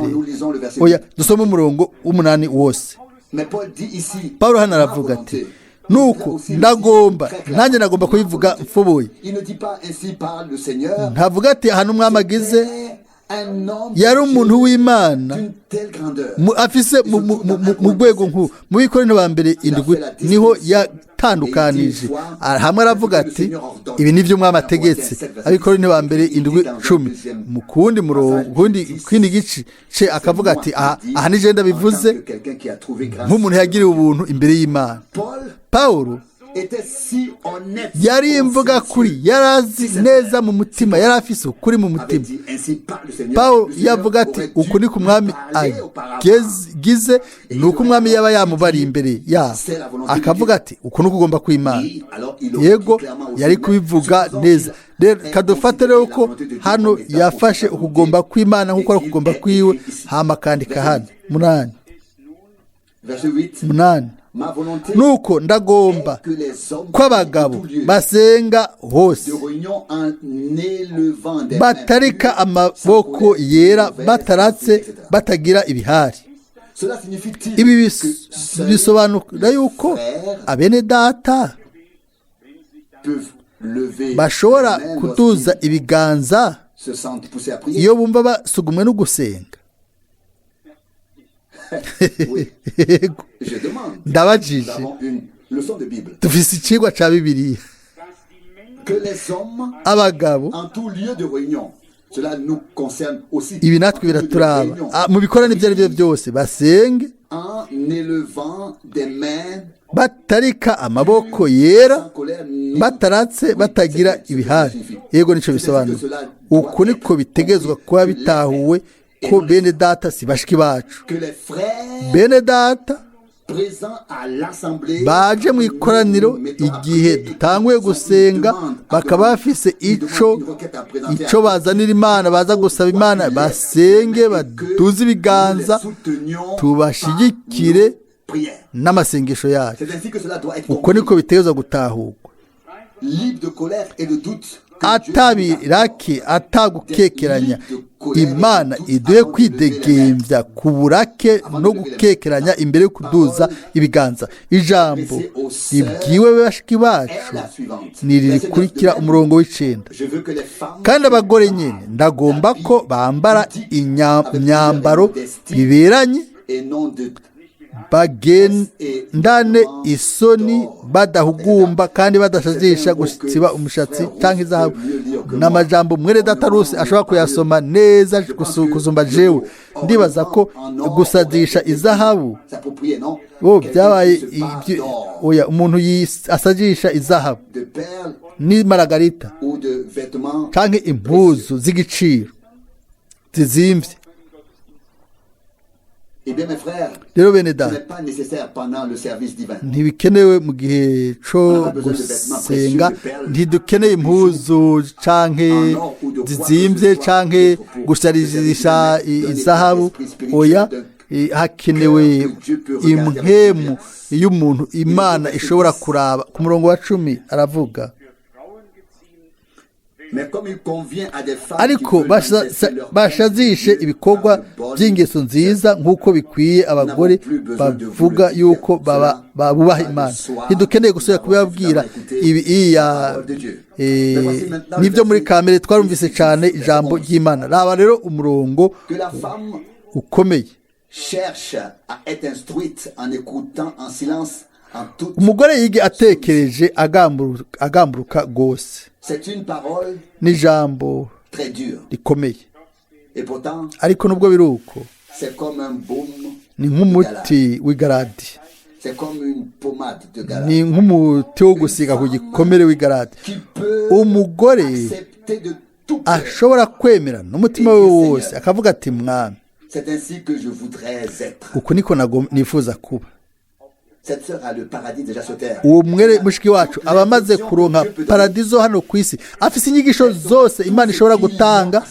[SPEAKER 1] oya, dusome umurongo w'umunani wose.
[SPEAKER 2] Mais Paul dit ici,
[SPEAKER 1] Pawulo hano aravuga ati: "Nuko ndagomba, nanjye nagomba kubivuga mfubuye."
[SPEAKER 2] Il ne dit pas: "Ainsi parle le Seigneur."
[SPEAKER 1] Ntavuga ati ahantu umwami agize.
[SPEAKER 2] Un homme
[SPEAKER 1] Yari umuntu w'Imana
[SPEAKER 2] d'une telle grandeur.
[SPEAKER 1] Afise mu rwego nk'ubu. Mu Bikorinto ba mbere 7 niho yatandukanije. Hamwe aravuga ati: "Ibi ni byo umwami ategetse", Abikorinto ba mbere 7:10. Mu kundi murongo, kundi gice ce akavuga ati: Aha ni je ndabivuze
[SPEAKER 2] En tant que quelqu'un qui a trouvé grâce.
[SPEAKER 1] nk'umuntu yagiriwe ubuntu imbere y'Imana."
[SPEAKER 2] Paul
[SPEAKER 1] Pawulo
[SPEAKER 2] était si honnête.
[SPEAKER 1] yari imvuga kuri, yari azi neza mu mutima, yari afise ukuri mu
[SPEAKER 2] Avait
[SPEAKER 1] mutima.
[SPEAKER 2] dit: "Ainsi parle le Seigneur."
[SPEAKER 1] Pawulo
[SPEAKER 2] Le Seigneur
[SPEAKER 1] yavuga ati
[SPEAKER 2] aurait dû
[SPEAKER 1] uku ni ku mwami
[SPEAKER 2] parler auparavant.
[SPEAKER 1] agize, ni uko umwami yaba yamubariye imbere yabo, akavuga ati: "Uku ni ukugomba kw'Imana."
[SPEAKER 2] Oui, alors il aurait
[SPEAKER 1] Yego,
[SPEAKER 2] dit clairement aussi,
[SPEAKER 1] yari
[SPEAKER 2] mais
[SPEAKER 1] kubivuga
[SPEAKER 2] supposons
[SPEAKER 1] neza.
[SPEAKER 2] qu'il
[SPEAKER 1] Rero
[SPEAKER 2] ait
[SPEAKER 1] kadufate
[SPEAKER 2] considéré
[SPEAKER 1] rero
[SPEAKER 2] la
[SPEAKER 1] ko
[SPEAKER 2] volonté de Dieu
[SPEAKER 1] hano
[SPEAKER 2] comme étant
[SPEAKER 1] yafashe
[SPEAKER 2] aussi sa
[SPEAKER 1] ukugomba
[SPEAKER 2] volonté
[SPEAKER 1] kw'Imana nk'uko ari
[SPEAKER 2] et qu'il
[SPEAKER 1] ukugomba
[SPEAKER 2] est
[SPEAKER 1] kwiwe,
[SPEAKER 2] écrit ici.
[SPEAKER 1] hama akandika
[SPEAKER 2] Verset
[SPEAKER 1] hano 8.
[SPEAKER 2] Verset 8.
[SPEAKER 1] 8.
[SPEAKER 2] Ma volonté
[SPEAKER 1] Nuko ndagomba
[SPEAKER 2] est que les hommes
[SPEAKER 1] ko abagabo
[SPEAKER 2] de tout lieu
[SPEAKER 1] basenga hose,
[SPEAKER 2] de réunion en élevant des
[SPEAKER 1] batarika
[SPEAKER 2] mains pures, sans
[SPEAKER 1] amaboko
[SPEAKER 2] colère,
[SPEAKER 1] yera,
[SPEAKER 2] mauvaise
[SPEAKER 1] bataratse,
[SPEAKER 2] pensée, etc.
[SPEAKER 1] batagira ibihari.
[SPEAKER 2] Cela signifie-t-il
[SPEAKER 1] Ibi
[SPEAKER 2] que seuls
[SPEAKER 1] bisobanura
[SPEAKER 2] les
[SPEAKER 1] yuko
[SPEAKER 2] frères
[SPEAKER 1] abene data
[SPEAKER 2] peuvent lever
[SPEAKER 1] bashobora
[SPEAKER 2] les mains
[SPEAKER 1] kuduza
[SPEAKER 2] lorsqu'ils
[SPEAKER 1] ibiganza
[SPEAKER 2] se sentent poussés à prier?
[SPEAKER 1] iyo bumva basugumwe no gusenga?
[SPEAKER 2] Oui,
[SPEAKER 1] Yego.
[SPEAKER 2] je demande.
[SPEAKER 1] Ndabajije.
[SPEAKER 2] Nous avons une leçon de Bible.
[SPEAKER 1] Dufise icigwa ca Bibiliya.
[SPEAKER 2] Que les hommes
[SPEAKER 1] Abagabo,
[SPEAKER 2] en tout lieu de réunion, cela nous concerne aussi.
[SPEAKER 1] ibi natwe
[SPEAKER 2] En tout lieu de
[SPEAKER 1] biraturaba.
[SPEAKER 2] réunion,
[SPEAKER 1] Mu bikorane ibyo ari byo byose basenge
[SPEAKER 2] en élevant des mains
[SPEAKER 1] batarika amaboko yera,
[SPEAKER 2] sans colère ni
[SPEAKER 1] bataratse, batagira ibihari. Yego, nico bisobanura. Uku niko bitegezwa kuba bitahuwe ko bene data si bashiki bacu.
[SPEAKER 2] Que les frères
[SPEAKER 1] Bene data
[SPEAKER 2] présents à l'assemblée
[SPEAKER 1] baje mu ikoraniro igihe dutanguye gusenga, bakaba bafise ico bazanira Imana, baza gusaba Imana, basenge baduze ibiganza, tubashigikire n'amasengesho yacu.
[SPEAKER 2] C'est ainsi que cela doit être
[SPEAKER 1] Uko
[SPEAKER 2] compris.
[SPEAKER 1] niko bitegerezwa gutahurwa.
[SPEAKER 2] Libre de colère et de doute, que Dieu
[SPEAKER 1] Atabirake, atagukekeranya. Imana iduhe kwidegembya ku burake no gukekeranya imbere yo kuduza ibiganza. Ijambo ribwiwe bashiki
[SPEAKER 2] est
[SPEAKER 1] bacu
[SPEAKER 2] la suivante.
[SPEAKER 1] ni iri rikurikira, umurongo w'icenda:
[SPEAKER 2] Je veux que les femmes
[SPEAKER 1] Kandi abagore nyine ndagomba ko bambara imyambaro biberanye,
[SPEAKER 2] et non de
[SPEAKER 1] bagendane isoni, badahugumba kandi badashajisha gusiba umushatsi cyangwa izahabu. N'amajambo mwene data Rusi ashobora kuyasoma neza kuzumba jewe. Ndibaza ko gusadisha izahabu
[SPEAKER 2] s'approprier, non?
[SPEAKER 1] bo
[SPEAKER 2] Quelqu'un
[SPEAKER 1] byabaye
[SPEAKER 2] qui se parle d'or,
[SPEAKER 1] oya, umuntu asajisha izahabu
[SPEAKER 2] de perles
[SPEAKER 1] n'imaragarita
[SPEAKER 2] ou de vêtements
[SPEAKER 1] canke impuzu z'igiciro zizimvye.
[SPEAKER 2] Eh bien, mes frères,
[SPEAKER 1] Rero bene
[SPEAKER 2] ce
[SPEAKER 1] data,
[SPEAKER 2] n'est pas nécessaire pendant le service divin.
[SPEAKER 1] ntibikenewe mu gihe co gusenga. Ntidukeneye impuzu canke zizimvye canke gusharijisha izahabu, oya. Hakenewe impwemu y'umuntu Imana ishobora kuraba. Ku murongo wa 10 aravuga:
[SPEAKER 2] Mais comme il convient à des femmes qui
[SPEAKER 1] Ariko
[SPEAKER 2] veulent manifester leur
[SPEAKER 1] bashazishe ibikorwa by'ingeso nziza nk'uko bikwiye abagore bavuga yuko bubaha Imana. Ntidukeneye gusubira kubibabwira ibi. Iya nibyo muri kamere, twarumvise cyane ijambo ry'Imana. Raba rero umurongo
[SPEAKER 2] que la femme
[SPEAKER 1] ukomeye.
[SPEAKER 2] cherche à être instruite en écoutant en silence en toute.
[SPEAKER 1] Umugore yige atekereje, agamburuka rwose.
[SPEAKER 2] C'est une parole
[SPEAKER 1] N'ijambo
[SPEAKER 2] très dure.
[SPEAKER 1] rikomeye.
[SPEAKER 2] Et pourtant,
[SPEAKER 1] Ariko nubwo biri uko,
[SPEAKER 2] c'est comme un baume
[SPEAKER 1] ni
[SPEAKER 2] de Galaad.
[SPEAKER 1] nk'umuti w'igaradi.
[SPEAKER 2] C'est comme une pommade de Galaad.
[SPEAKER 1] Ni nk'umuti wo gusiga ku gikomere w'igaradi.
[SPEAKER 2] Qui peut
[SPEAKER 1] Umugore
[SPEAKER 2] accepter de tout cœur.
[SPEAKER 1] Ashobora kwemera n'umutima we wose akavuga ati mwami,
[SPEAKER 2] C'est ainsi que je voudrais être.
[SPEAKER 1] uku niko nifuza kuba.
[SPEAKER 2] Cette sœur a le paradis déjà sur terre.
[SPEAKER 1] Uwo mwere mushiki wacu aba amaze kuronka paradizo hano ku isi, afise inyigisho zose Imana ishobora gutanga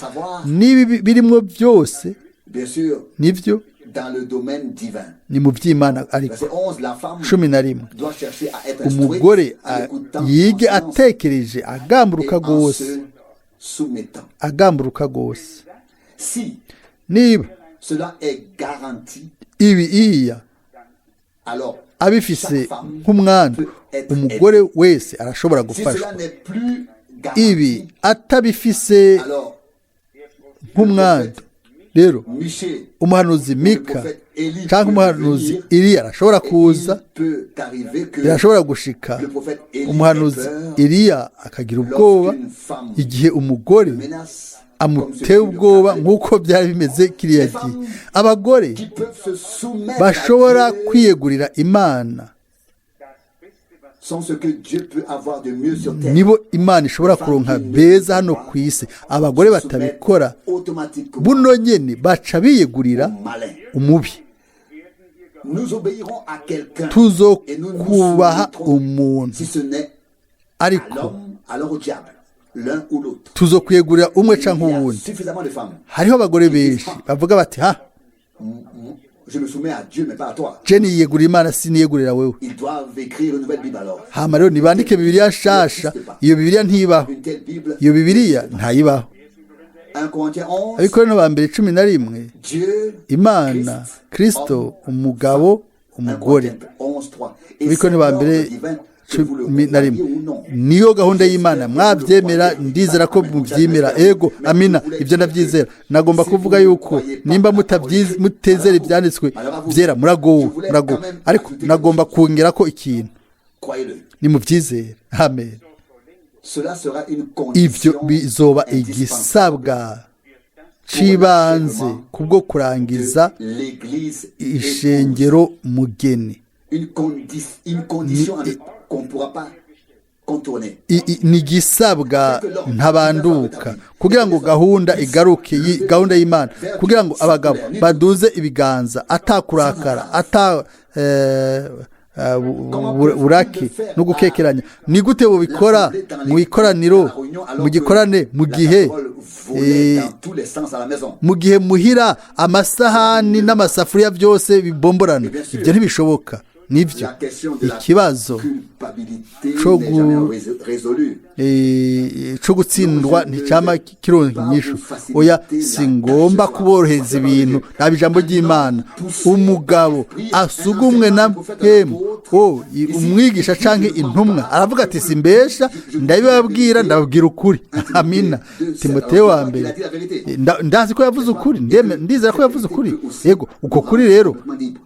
[SPEAKER 1] n'ibi birimwo byose.
[SPEAKER 2] Bien sûr,
[SPEAKER 1] Nibyo,
[SPEAKER 2] dans le domaine divin.
[SPEAKER 1] ni mu by'Imana ariko.
[SPEAKER 2] Verset 11, la femme
[SPEAKER 1] 11,
[SPEAKER 2] doit chercher à être instruite
[SPEAKER 1] umugore
[SPEAKER 2] en écoutant
[SPEAKER 1] yige
[SPEAKER 2] en silence
[SPEAKER 1] atekereje agamburuka
[SPEAKER 2] et en
[SPEAKER 1] rwose,
[SPEAKER 2] se soumettant.
[SPEAKER 1] agamburuka rwose.
[SPEAKER 2] Si
[SPEAKER 1] Niba
[SPEAKER 2] cela est garanti,
[SPEAKER 1] ibi iya
[SPEAKER 2] alors
[SPEAKER 1] abifise
[SPEAKER 2] chaque femme
[SPEAKER 1] nk'umwandu,
[SPEAKER 2] peut être
[SPEAKER 1] umugore
[SPEAKER 2] aidée.
[SPEAKER 1] wese arashobora
[SPEAKER 2] Si
[SPEAKER 1] gufashwa.
[SPEAKER 2] cela n'est plus
[SPEAKER 1] Ibi
[SPEAKER 2] garanti,
[SPEAKER 1] atabifise
[SPEAKER 2] alors
[SPEAKER 1] nk'umwandu rero,
[SPEAKER 2] Michée,
[SPEAKER 1] umuhanuzi
[SPEAKER 2] le
[SPEAKER 1] Mika
[SPEAKER 2] prophète Élie
[SPEAKER 1] cyangwa
[SPEAKER 2] peut
[SPEAKER 1] umuhanuzi
[SPEAKER 2] venir
[SPEAKER 1] Iliya arashobora
[SPEAKER 2] et
[SPEAKER 1] kuza.
[SPEAKER 2] il peut arriver que
[SPEAKER 1] Birashobora gushika
[SPEAKER 2] le prophète Élie ait
[SPEAKER 1] umuhanuzi
[SPEAKER 2] peur
[SPEAKER 1] Iliya akagira ubwoba
[SPEAKER 2] lorsqu'une femme
[SPEAKER 1] igihe umugore
[SPEAKER 2] le menace, comme ce
[SPEAKER 1] amuteye
[SPEAKER 2] fut le
[SPEAKER 1] ubwoba
[SPEAKER 2] cas avec
[SPEAKER 1] nk'uko byari bimeze kiriya gihe. Abagore
[SPEAKER 2] qui peuvent se soumettre à
[SPEAKER 1] bashobora
[SPEAKER 2] Dieu
[SPEAKER 1] kwiyegurira Imana
[SPEAKER 2] sont ce que Dieu peut avoir de mieux sur terre.
[SPEAKER 1] nibo Imana ishobora kuronka beza hano ku isi. Abagore
[SPEAKER 2] Se soumettent
[SPEAKER 1] batabikora
[SPEAKER 2] automatiquement
[SPEAKER 1] buno nyene baca biyegurira
[SPEAKER 2] au malin.
[SPEAKER 1] umubi.
[SPEAKER 2] Nous obéirons à quelqu'un et nous nous
[SPEAKER 1] Tuzokubaha
[SPEAKER 2] soumettrons,
[SPEAKER 1] umuntu,
[SPEAKER 2] si ce n'est à
[SPEAKER 1] ariko
[SPEAKER 2] l'homme, alors au diable, l'un ou l'autre.
[SPEAKER 1] tuzokwiyegurira umwe
[SPEAKER 2] Il
[SPEAKER 1] canke
[SPEAKER 2] y a
[SPEAKER 1] uwundi.
[SPEAKER 2] suffisamment de femmes.
[SPEAKER 1] Hariho abagore benshi bavuga bati ha,
[SPEAKER 2] Je me soumets à Dieu, mais pas à toi.
[SPEAKER 1] je niyegurira Imana, siniyegurira wewe.
[SPEAKER 2] Ils doivent écrire une nouvelle Bible alors.
[SPEAKER 1] Hama rero nibandike Bibiliya nshasha. Iyo Bibiliya ntibaho.
[SPEAKER 2] Une telle Bible.
[SPEAKER 1] Iyo Bibiliya ntayibaho.
[SPEAKER 2] 1 Corinthiens 11.
[SPEAKER 1] Abikorino ba mbere 11,
[SPEAKER 2] Dieu,
[SPEAKER 1] Imana,
[SPEAKER 2] Christ,
[SPEAKER 1] Kristo,
[SPEAKER 2] homme,
[SPEAKER 1] umugabo,
[SPEAKER 2] 1
[SPEAKER 1] umugore.
[SPEAKER 2] Corinthiens 11, 3. Et
[SPEAKER 1] Abikorino
[SPEAKER 2] cet
[SPEAKER 1] ba mbere
[SPEAKER 2] ordre divin, que vous le
[SPEAKER 1] 11,
[SPEAKER 2] croyez ou non,
[SPEAKER 1] niyo gahunda y'Imana, mwabyemera, ndizera ko mubyemera. Ego, amina, ibyo ndabyizera. Nagomba kuvuga yuko nimba mutezera ibyanditswe byera, muragowe, muragowe. Ariko nagomba kongera ko ikintu.
[SPEAKER 2] Croyez-le.
[SPEAKER 1] Nimubyizere, amen.
[SPEAKER 2] Cela sera une
[SPEAKER 1] Ibyo
[SPEAKER 2] condition
[SPEAKER 1] bizoba
[SPEAKER 2] indispensable
[SPEAKER 1] igisabwa c'ibanze kubwo kurangiza
[SPEAKER 2] de l'Église épouse.
[SPEAKER 1] ishengero mugeni.
[SPEAKER 2] Une condition qu'on ne pourra pas contourner.
[SPEAKER 1] Ni igisabwa ntabanduka kugira ngo gahunda igaruke, gahunda y'Imana, kugira ngo abagabo baduze ibiganza atakurakara, ata buraki no gukekeranya. Ni gute bubikora
[SPEAKER 2] L'assemblée dans
[SPEAKER 1] mu ikoraniro,
[SPEAKER 2] la réunion, alors
[SPEAKER 1] mu
[SPEAKER 2] que
[SPEAKER 1] gikorane, mu
[SPEAKER 2] la
[SPEAKER 1] gihe
[SPEAKER 2] casserole volait dans tous les sens à la maison.
[SPEAKER 1] mu gihe muhira amasahani n'amasafuriya byose bibomborana? Ibyo ntibishoboka, nibyo.
[SPEAKER 2] La question de la
[SPEAKER 1] Ikibazo
[SPEAKER 2] culpabilité
[SPEAKER 1] co
[SPEAKER 2] n'est jamais résolue.
[SPEAKER 1] Co gutsindwa nticyama kironka inyishu. Oya, si ngomba kuborohereza ibintu. Naba ijambo ry'Imana, umugabo asugumwe na mpemu, o umwigisha canke intumwa, aravuga ati simbesha, ndabibabwira, ndababwira ukuri. Amina. Timoteyo wa mbere, ndazi ko yavuze ukuri, ndizera ko yavuze ukuri. Yego, uko kuri rero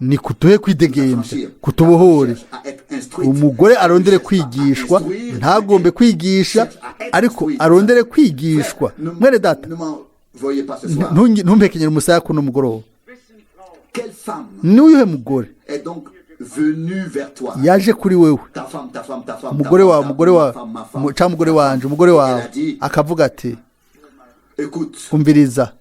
[SPEAKER 1] ni kuduhe kwidegembya, kutubohore.
[SPEAKER 2] À être instruite.
[SPEAKER 1] Umugore arondere kwigishwa, ntagombe kwigisha, ariko arondere kwigishwa. Mwene data,
[SPEAKER 2] Ne m'en voyez pas ce soir.
[SPEAKER 1] Ntumpekenyere umusaya kuno mugoroba.
[SPEAKER 2] Quelle femme
[SPEAKER 1] N'uyuhe mugore
[SPEAKER 2] est donc venue vers toi?
[SPEAKER 1] yaje kuri wewe,
[SPEAKER 2] Ta femme, ta femme, ta femme, ta
[SPEAKER 1] umugore
[SPEAKER 2] femme,
[SPEAKER 1] wawe,
[SPEAKER 2] ta
[SPEAKER 1] umugore
[SPEAKER 2] ma
[SPEAKER 1] wawe,
[SPEAKER 2] femme, ma femme.
[SPEAKER 1] cyangwa umugore wanje, umugore wawe,
[SPEAKER 2] Elle a dit,
[SPEAKER 1] akavuga ati
[SPEAKER 2] écoute,
[SPEAKER 1] umviriza,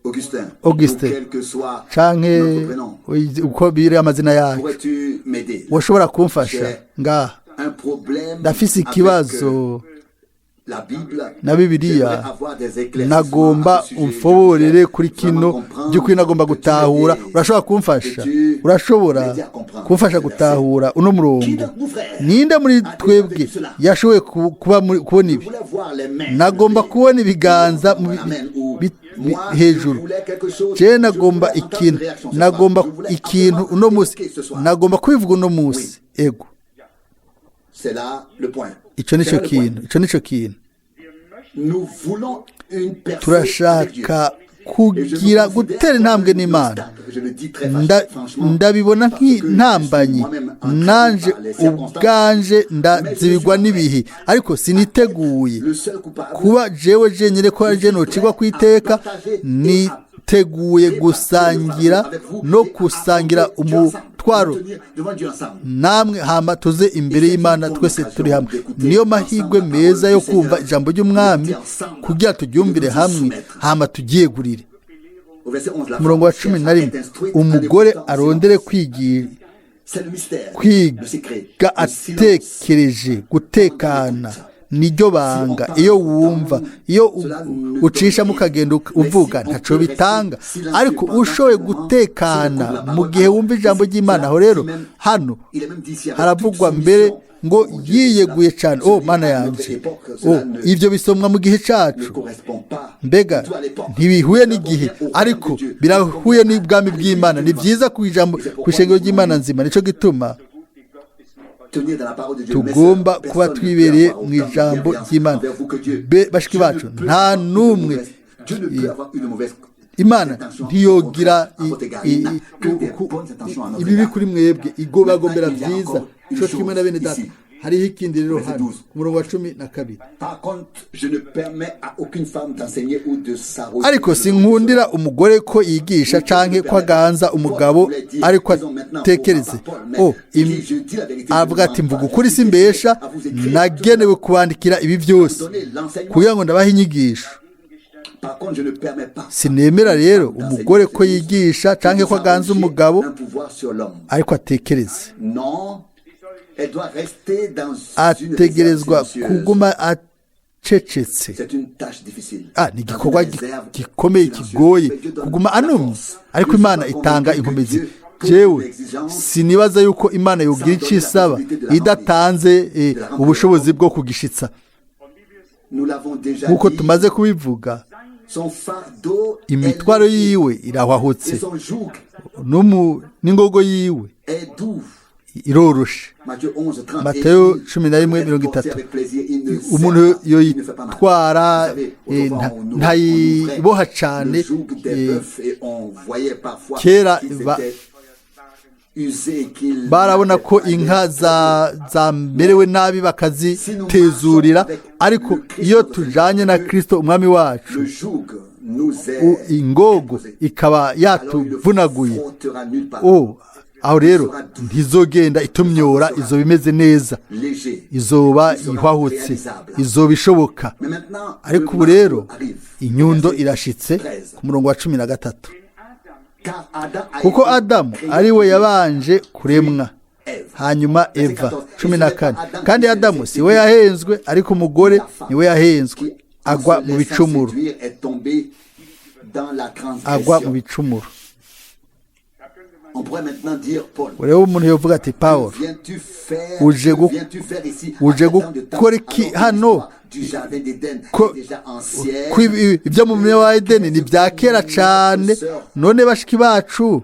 [SPEAKER 2] Augustin,
[SPEAKER 1] Augustin,
[SPEAKER 2] ou quel que soit
[SPEAKER 1] canke
[SPEAKER 2] notre prénom,
[SPEAKER 1] uko biri amazina yacu,
[SPEAKER 2] pourrais-tu m'aider?
[SPEAKER 1] washobora kumfasha
[SPEAKER 2] J'ai
[SPEAKER 1] ngaha?
[SPEAKER 2] un problème
[SPEAKER 1] Ndafise
[SPEAKER 2] avec
[SPEAKER 1] ikibazo
[SPEAKER 2] la Bible.
[SPEAKER 1] na Bibiliya.
[SPEAKER 2] J'aimerais avoir des éclaircissements
[SPEAKER 1] Nagomba
[SPEAKER 2] à ce sujet.
[SPEAKER 1] umfoborere
[SPEAKER 2] J'aimerais
[SPEAKER 1] kuri
[SPEAKER 2] vraiment
[SPEAKER 1] kino.
[SPEAKER 2] comprendre
[SPEAKER 1] By'ukuri nagomba
[SPEAKER 2] que tu
[SPEAKER 1] gutahura.
[SPEAKER 2] m'aides.
[SPEAKER 1] Urashobora kumfasha?
[SPEAKER 2] Que tu
[SPEAKER 1] Urashobora
[SPEAKER 2] m'aides à comprendre
[SPEAKER 1] kumfasha
[SPEAKER 2] ce verset.
[SPEAKER 1] gutahura uno
[SPEAKER 2] Qui
[SPEAKER 1] murongo?
[SPEAKER 2] d'entre nous, frères,
[SPEAKER 1] Ninde muri
[SPEAKER 2] a déjà
[SPEAKER 1] twebwe
[SPEAKER 2] vécu cela?
[SPEAKER 1] yashoboye kuba kubona
[SPEAKER 2] Je
[SPEAKER 1] ibi?
[SPEAKER 2] voulais voir les mains
[SPEAKER 1] Nagomba
[SPEAKER 2] levées.
[SPEAKER 1] kubona ibiganza mu
[SPEAKER 2] Amen. Ou
[SPEAKER 1] bi
[SPEAKER 2] moi, je
[SPEAKER 1] hejuru.
[SPEAKER 2] voulais quelque chose.
[SPEAKER 1] Je
[SPEAKER 2] Je
[SPEAKER 1] nagomba
[SPEAKER 2] voulais entendre
[SPEAKER 1] ikintu,
[SPEAKER 2] une réaction ce soir.
[SPEAKER 1] nagomba
[SPEAKER 2] Je voulais
[SPEAKER 1] ikintu
[SPEAKER 2] absolument
[SPEAKER 1] uno munsi,
[SPEAKER 2] évoquer ce soir.
[SPEAKER 1] nagomba kubivuga uno munsi. Ego.
[SPEAKER 2] C'est là le point.
[SPEAKER 1] Ico nico
[SPEAKER 2] C'est là le point.
[SPEAKER 1] kintu, ico nico kintu.
[SPEAKER 2] Nous voulons une percée avec Dieu.
[SPEAKER 1] Turashaka kugira gutera intambwe n'Imana. Ndabibona nk'intambanyi nanje ubwanje, ndazibigwa n'ibihe, ariko siniteguye kuba jewe jenyine ko ari je nocigwa ku iteka. Ni Niteguye gusangira no gusangira umutwaro namwe, hama tuze imbere y'Imana twese turi hamwe. Niyo mahirwe meza yo kumva ijambo ry'Umwami kugira turyumvire hamwe, hama turyiyegurire. Umurongo wa 11: umugore arondere kwiga atekereje. Gutekana niryo banga. Iyo wumva, iyo ucishamo ukagenda uvuga, ntaco bitanga, ariko ushoboye gutekana mu gihe wumva ijambo ry'Imana. Aho rero hano haravugwa mbere ngo yiyeguye cyane. Oh Mana yanjye, oh, ibyo bisomwa mu gihe cyacu, mbega ntibihuye n'igihe, ariko birahuye n'ubwami bw'Imana. Ni byiza ku ijambo, ku ishengero ry'Imana nzima. Nicyo gituma tugomba kuba twibereye mu ijambo ry'Imana. Bashiki bacu, nta n'umwe, Imana ntiyogira ibibi kuri mwebwe, igobagombera byiza cyo kimwe na bene data. Hariho ikindi rero hano ku murongo wa 12: ariko sinkundira umugore ko yigisha canke ko aganza umugabo, ariko atekereze. O avuga ati: mvuga ukuri, simbesha, nagenewe kubandikira ibi byose kugira ngo ndabahe inyigisho. Sinemera rero umugore ko yigisha canke ko aganza umugabo, ariko atekereze. Ategerezwa kuguma acecetse. Ni igikorwa gikomeye, kigoye, kuguma anumye, ariko Imana itanga inkomezi. Jewe sinibaza yuko Imana yogira icyo isaba idatanze ubushobozi bwo kugishitsa. Nk'uko tumaze kubivuga, imitwaro yiwe irahwahutse, n'ingogo yiwe iroroshe. Matayo 11:30. Umuntu yoyitwara, ntayiboha cyane. Kera barabona ko inka zamerewe nabi bakazitezurira, ariko iyo tujanye na Kristo Umwami wacu, ingogo ikaba yatuvunaguye, aho rero ntizogenda itumyora, izoba imeze neza, izoba ihwahutse, izoba ishoboka. Ariko ubu rero inyundo irashitse ku murongo wa 13: kuko Adamu ari we yabanje kuremwa, hanyuma Eva. 14: kandi Adamu si we yahenzwe, ariko umugore ni we yahenzwe, agwa mu bicumuro, agwa mu bicumuro. Urebe, umuntu yovuga ati: Paul, uje gukora iki hano, ko ibyo mu murima wa Edeni ni bya kera cyane? None bashiki bacu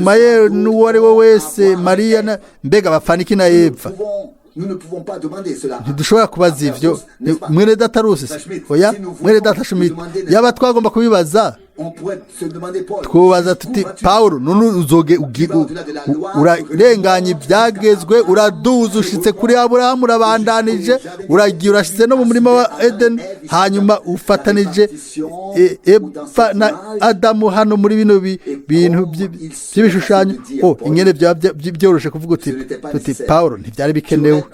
[SPEAKER 1] Maye n'uwo ari we wese, Mariya, mbega bapfana iki na Eva? Ntidushobora kubaza ibyo, mwene data Rusi. Oya, mwene data Schmidt, yaba twagomba kubibaza, twubaza tuti: Paul, none uzoge urarenganya ibyagezwe, uraduza ushitse kuri Aburahamu, urabandanije, uragiye, urashitse no mu murima wa Eden, hanyuma ufatanije Eva na Adamu hano muri bino bintu by'ibishushanyo. Oh, ingene byaba byoroshe kuvuga uti tuti: Paul, ntibyari bikenewe,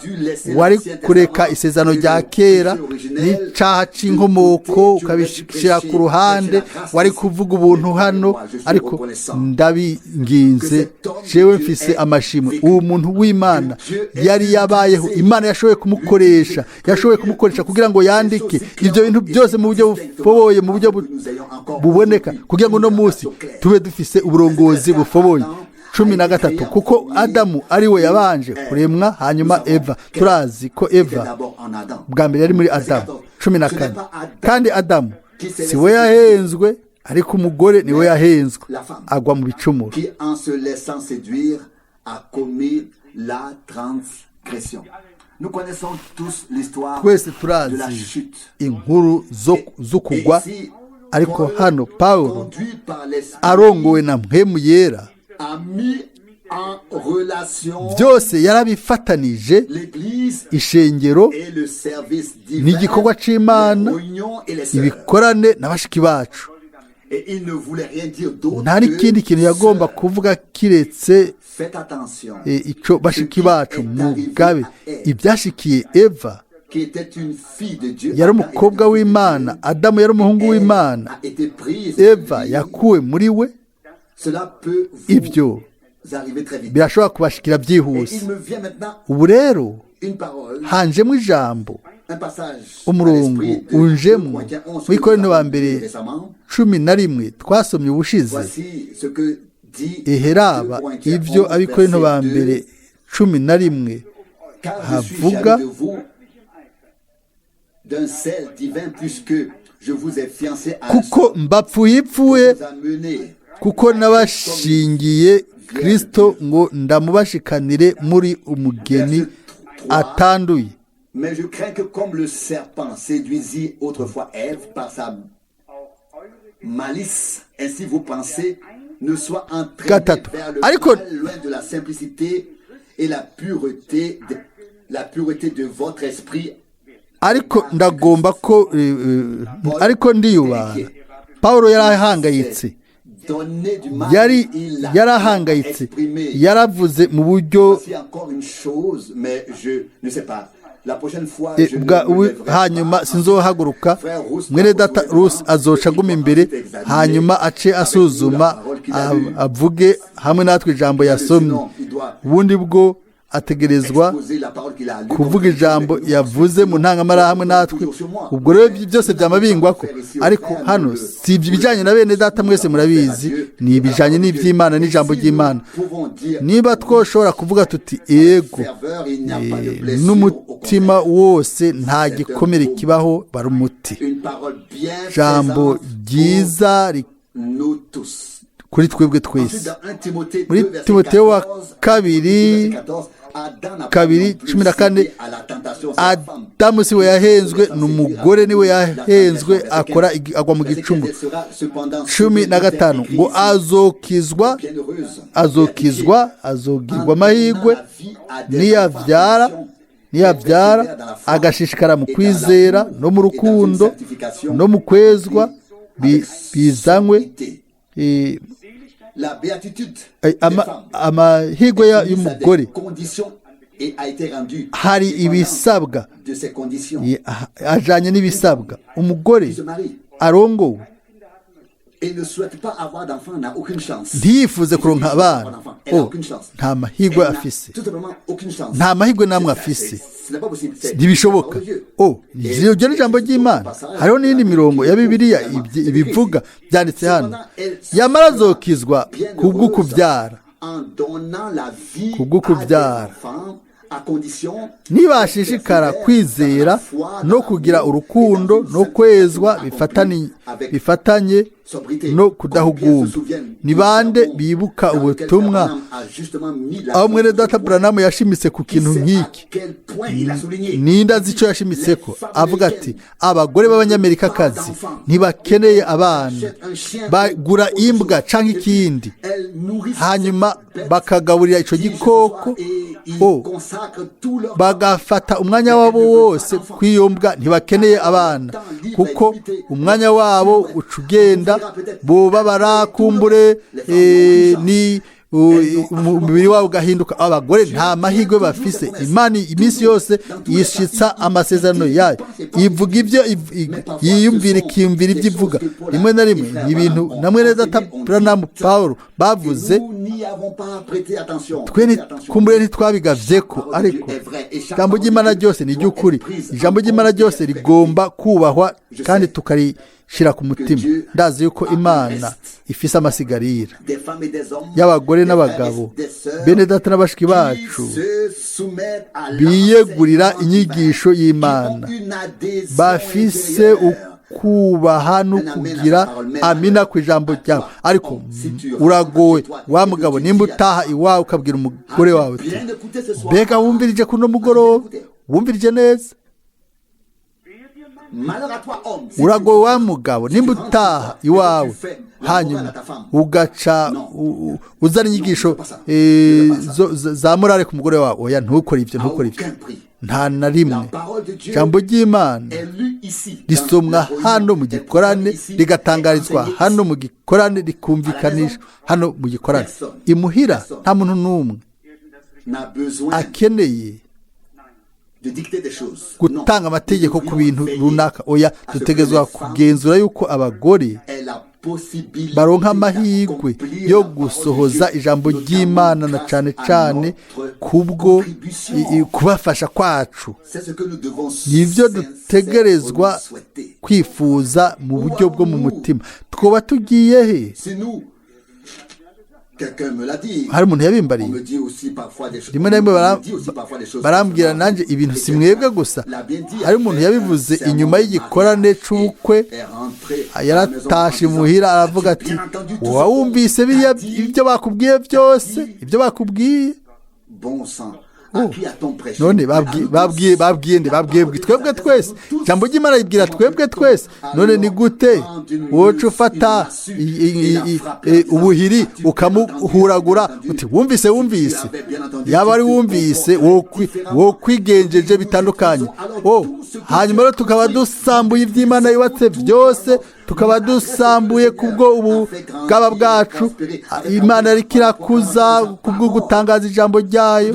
[SPEAKER 1] wari kureka isezerano rya kera n'icaha c'inkomoko ukabishyira ku ruhande, wari kuvuga ubuntu hano. Ariko ndabinginze, jewe mfise amashimwe, uwo muntu w'Imana yari yabayeho, Imana yashoboye kumukoresha kugira ngo yandike ibyo bintu byose mu buryo bufoboye, mu buryo buboneka, kugira ngo uno munsi tube dufise uburongozi bufoboye. 13: kuko Adamu ari we yabanje kuremwa, hanyuma Eva. Turazi ko Eva bwa mbere yari muri Adamu. 14: kandi Adamu si we yahenzwe, ariko umugore niwe yahenzwe, agwa mu bicumuro.
[SPEAKER 2] Qui, en se laissant séduire, a commis la transgression. Nous connaissons tous l'histoire
[SPEAKER 1] Twese
[SPEAKER 2] de la
[SPEAKER 1] turazi
[SPEAKER 2] chute.
[SPEAKER 1] inkuru zo kugwa.
[SPEAKER 2] Et ici,
[SPEAKER 1] Ariko
[SPEAKER 2] Paul,
[SPEAKER 1] hano Pawulo,
[SPEAKER 2] conduit par l'Esprit,
[SPEAKER 1] arongowe na Mpwemu Yera,
[SPEAKER 2] a mis en relation
[SPEAKER 1] Byose yarabifatanije,
[SPEAKER 2] l'Église
[SPEAKER 1] ishengero
[SPEAKER 2] et le service divin,
[SPEAKER 1] n'igikorwa c'Imana,
[SPEAKER 2] les réunions et les sœurs.
[SPEAKER 1] ibikorane na bashiki bacu.
[SPEAKER 2] Et il ne voulait rien dire d'autre
[SPEAKER 1] Nta n'ikindi
[SPEAKER 2] que
[SPEAKER 1] kintu yagomba
[SPEAKER 2] sœurs.
[SPEAKER 1] kuvuga kiretse
[SPEAKER 2] Faites attention.
[SPEAKER 1] ico bashiki bacu mugabe. Ibyashikiye Eva,
[SPEAKER 2] Qui était une fille de Dieu.
[SPEAKER 1] yari
[SPEAKER 2] Adam
[SPEAKER 1] umukobwa
[SPEAKER 2] était une fille de
[SPEAKER 1] w'Imana,
[SPEAKER 2] Dieu.
[SPEAKER 1] Adamu yari umuhungu
[SPEAKER 2] Elle
[SPEAKER 1] w'Imana,
[SPEAKER 2] a été prise
[SPEAKER 1] Eva
[SPEAKER 2] de lui.
[SPEAKER 1] yakuwe muri we.
[SPEAKER 2] Cela peut vous
[SPEAKER 1] Ibyo
[SPEAKER 2] arriver très vite.
[SPEAKER 1] birashobora kubashikira
[SPEAKER 2] Et
[SPEAKER 1] byihuse.
[SPEAKER 2] il me vient maintenant
[SPEAKER 1] Ubu rero
[SPEAKER 2] une parole,
[SPEAKER 1] hanjemo ijambo,
[SPEAKER 2] un passage à
[SPEAKER 1] umurongo
[SPEAKER 2] l'esprit de
[SPEAKER 1] unjemo
[SPEAKER 2] 2 Corinthiens 11
[SPEAKER 1] muri
[SPEAKER 2] que nous
[SPEAKER 1] Korinto wa
[SPEAKER 2] avons lu
[SPEAKER 1] mbere
[SPEAKER 2] récemment.
[SPEAKER 1] 11 twasomye ubushize.
[SPEAKER 2] Voici ce que dit
[SPEAKER 1] Eheraba
[SPEAKER 2] 2 Corinthiens
[SPEAKER 1] ibyo
[SPEAKER 2] 11,
[SPEAKER 1] Abikorinto ba
[SPEAKER 2] verset 2.
[SPEAKER 1] mbere 11
[SPEAKER 2] Car je suis
[SPEAKER 1] havuga.
[SPEAKER 2] jaloux de vous d'un sel divin puisque je vous ai fiancé à un
[SPEAKER 1] Kuko mbapfuye ipfuye,
[SPEAKER 2] seul vous amener
[SPEAKER 1] kuko nabashingiye Kristo ngo ndamubashikanire muri umugeni atanduye.
[SPEAKER 2] Mais je crains que comme le serpent séduisit autrefois Ève par sa malice, ainsi vos pensées ne soient entraînées
[SPEAKER 1] Gatatu.
[SPEAKER 2] vers le
[SPEAKER 1] Ariko
[SPEAKER 2] mal, loin de la simplicité et la pureté de votre esprit.
[SPEAKER 1] Ariko ndagomba ko ariko ndiyubara. Pawulo yari ahangayitse.
[SPEAKER 2] Donner du mal,
[SPEAKER 1] Yari
[SPEAKER 2] il l'a
[SPEAKER 1] yarahangayitse,
[SPEAKER 2] exprimé.
[SPEAKER 1] yaravuze mu buryo
[SPEAKER 2] Voici encore une chose, mais je ne sais pas. La prochaine fois, je ne
[SPEAKER 1] bwa
[SPEAKER 2] me lèverai
[SPEAKER 1] hanyuma
[SPEAKER 2] pas.
[SPEAKER 1] sinzohaguruka.
[SPEAKER 2] Frère Russ
[SPEAKER 1] Mwene data Rusi azoca aguma imbere, hanyuma ace asuzuma, avuge hamwe natwe ijambo yasomye. Ubundi bwo ategerezwa
[SPEAKER 2] exposer la parole qu'il a lue.
[SPEAKER 1] Kuvuga ijambo yavuze mu ntangamara hamwe natwe. Ubwo rero ibyo byose byama bingwako, ariko hano si ibyo ibijyanye na bene data, mwese murabizi, ni ibijyanye n'iby'Imana n'ijambo ry'Imana. Niba twoshobora kuvuga tuti ego n'umutima wose, nta gikomere kibaho, bari umuti.
[SPEAKER 2] Une parole bien
[SPEAKER 1] Ijambo
[SPEAKER 2] présente
[SPEAKER 1] ryiza
[SPEAKER 2] pour nous tous.
[SPEAKER 1] kuri twebwe
[SPEAKER 2] Ensuite,
[SPEAKER 1] twese.
[SPEAKER 2] dans 1 Timothée
[SPEAKER 1] Muri
[SPEAKER 2] 2, verset
[SPEAKER 1] Timoteyo wa
[SPEAKER 2] 14,
[SPEAKER 1] kabiri,
[SPEAKER 2] 2, verset 14, Adam n'a pas
[SPEAKER 1] kabiri,
[SPEAKER 2] non plus
[SPEAKER 1] 14,
[SPEAKER 2] cédé à la tentation, c'est la femme.
[SPEAKER 1] Adamu si we yahenzwe, ni umugore niwe yahenzwe, akora agwa mu gicumuro. 15 ngo azokizwa, azokizwa, azogirwa amahirwe niyabyara, niyabyara agashishikara mu kwizera no mu rukundo no mu kwezwa bizanywe
[SPEAKER 2] La béatitude
[SPEAKER 1] amahirwe y'umugore hari ibisabwa,
[SPEAKER 2] de ces conditions.
[SPEAKER 1] Ajanye n'ibisabwa umugore
[SPEAKER 2] Se marie
[SPEAKER 1] arongowe
[SPEAKER 2] et ne souhaite pas avoir d'enfant n'a aucune chance.
[SPEAKER 1] Ntiyifuze kuronka abana,
[SPEAKER 2] Elle n'a
[SPEAKER 1] oh,
[SPEAKER 2] aucune chance.
[SPEAKER 1] nta mahirwe
[SPEAKER 2] Elle n'a
[SPEAKER 1] afise.
[SPEAKER 2] tout simplement aucune chance.
[SPEAKER 1] Nta mahirwe n'amwe afise.
[SPEAKER 2] Ce n'est pas possible. C'est
[SPEAKER 1] Ntibishoboka.
[SPEAKER 2] la parole de Dieu.
[SPEAKER 1] Oh, iryo ni ijambo ry'Imana. Hariho n'iyindi mirongo ya Bibiliya ibivuga, byanditse hano. Yamara azokizwa kubw'ukubyara.
[SPEAKER 2] En donnant la vie
[SPEAKER 1] Kubw'ukubyara.
[SPEAKER 2] à des enfants, à condition
[SPEAKER 1] Nibashishikara kwizera no kugira urukundo no kwezwa bifatanye no kudahugumba. Ni bande bibuka ubutumwa aho mwene data Buranamu yashimitse ku kintu nk'iki? Ninde azi icyo yashimitse ko avuga ati abagore b'Abanyamerikakazi ntibakeneye abana, bagura imbwa cyangwa ikindi, hanyuma bakagaburira icyo gikoko, o bagafata umwanya wabo wose kw'iyo mbwa, ntibakeneye abana kuko umwanya wabo uca ugenda, boba barakumbure ni umubiri wabo ugahinduka. Abagore nta mahirwe bafise. Imana iminsi yose yishitsa amasezerano yayo, ivuga ibyo yiyumvira, ikiyumvira ibyo ivuga. Rimwe na rimwe ni ibintu na mwene data Branham Paul bavuze, twe kumbure ntitwabigavye ko, ariko ijambo ry'Imana ryose ni iry'ukuri. Ijambo ry'Imana ryose rigomba kubahwa kandi tukarishira ku mutima. Ndazi yuko Imana ifise amasigarira y'abagore n'abagabo, bene data n'abashiki bacu, biyegurira inyigisho y'Imana, bafise ukubaha no kugira amina ku ijambo ryawe. Ariko uragowe wa mugabo nimba utaha iwawe ukabwira umugore wawe uti mbega wumvirije kuno mugoroba, wumvirije neza? Uragowe wa mugabo nimba utaha iwawe hanyuma ugaca uzana inyigisho za morale ku mugore wawe. Oya, ntukore ibyo, ntukore ibyo nta na rimwe. Ijambo ry'Imana risomwa hano mu gikorane, rigatangarizwa hano mu gikorane, rikumvikanisha hano mu gikorane. Imuhira nta muntu n'umwe akeneye gutanga amategeko ku bintu runaka. Oya, dutegerezwa kugenzura yuko abagore baronka amahirwe yo gusohoza ijambo ry'Imana, na cyane cyane kubwo kubafasha kwacu. Nibyo dutegerezwa kwifuza mu buryo bwo mu mutima. Twoba tugiye he? Hari umuntu yabimbariye. Rimwe na rimwe barambwira nanjye ibintu, si mwebwe gusa. Hari umuntu yabivuze inyuma y'igikorane c'ubukwe, yaratashe imuhira aravuga ati: "Wumvise biriya ibyo bakubwiye byose, ibyo bakubwiye?" None babwiye babwiye nde? Babwiye twebwe twese. Ijambo ry'Imana ribwira twebwe twese. None ni gute woca ufata ubuhiri ukamuhuragura uti: "Wumvise, wumvise"? Yaba ari wumvise, wokwigenjeje bitandukanye. Hanyuma rero tukaba dusambuye iby'Imana yubatse byose, tukaba dusambuye kubwo ubu bwaba bwacu Imana ariko irakuza kubwo gutangaza ijambo ryayo.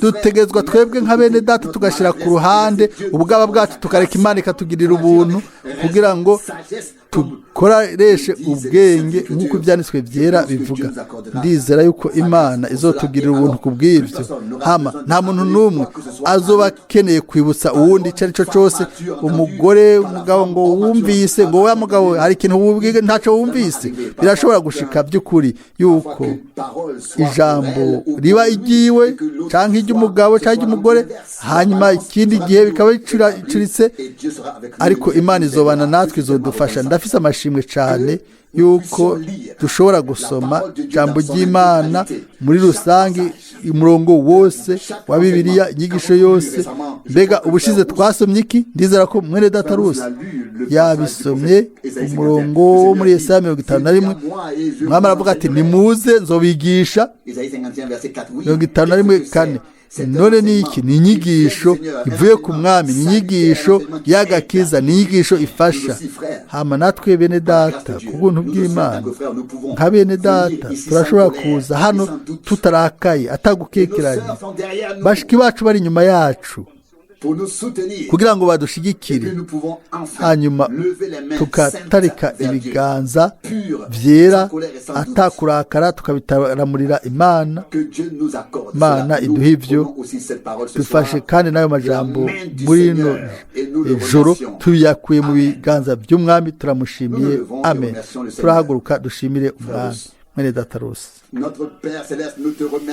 [SPEAKER 1] Dutegerezwa twebwe nka bene data tugashyira ku ruhande ubwaba bwacu, tukareka Imana ikatugirira ubuntu kugira ngo dukoreshe ubwenge nk'uko Ibyanditswe Byera bivuga. Ndizera yuko Imana izotugirira ubuntu ku bw'ibyo. Hama nta muntu n'umwe azoba akeneye kwibutsa uwundi icyo ari cyo cyose, umugore, umugabo, ngo wumvise, ngo wa mugabo, hari ikintu wubwige, ntacyo wumvise. Birashobora gushika by'ukuri yuko ijambo riba igiwe cyangwa iry'umugabo cyangwa iry'umugore, hanyuma ikindi gihe bikaba bicuritse, ariko Imana izobana natwe, izodufasha. Ndafise amashimwe cyane yuko dushobora gusoma ijambo ry'Imana muri rusange, umurongo wose wa Bibiliya, inyigisho yose. Mbega ubushize twasomye iki? Ndizera ko mwene data Rusi yabisomye, umurongo wo muri Yesaya 51. Mwami aravuga ati: "Nimuze nzobigisha." 51:4. None ni iki? Ni inyigisho ivuye ku Mwami, ni inyigisho y'agakiza, ni inyigisho ifasha. Hama natwe bene data, ku buntu bw'Imana, nka bene data, turashobora kuza hano tutarakaye, atagukekeranye. Bashiki bacu bari inyuma yacu kugira ngo badushigikire, hanyuma tukatarika ibiganza byera atakurakara, tukabitaramurira Imana. Imana iduha ibyo. Dufashe kandi n'ayo majambo muri rino joro, tuyakuye mu biganza by'Umwami. Turamushimiye, amen. Turahaguruka dushimire Umwami. Mwene data Rose.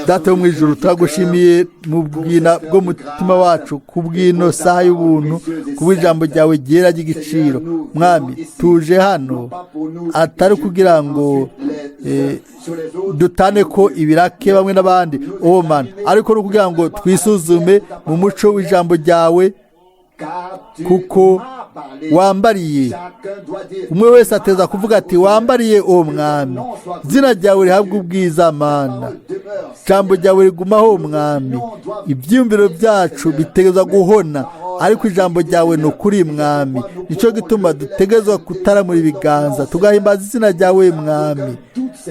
[SPEAKER 1] Data wo mu ijuru, turagushimiye mu bwina bw'umutima wacu ku bw'ino saha y'ubuntu, ku bw'ijambo ryawe ryera ry'igiciro. Mwami, tuje hano atari kugira ngo dutane ko ibirake bamwe n'abandi, oh man, ariko ni ukugira ngo twisuzume mu muco w'ijambo ryawe, kuko wambariye. Umwe wese ateza kuvuga ati: "Wambariye, uwo Mwami." Izina ryawe rihabwa ubwiza, Mana. Ijambo ryawe rigumaho, Mwami. Ibyiyumviro byacu bitegerezwa guhona, ariko ijambo ryawe ni ukuri, Mwami. Nicyo gituma dutegerezwa kutaramura ibiganza, tugahimbaza izina ryawe, Mwami,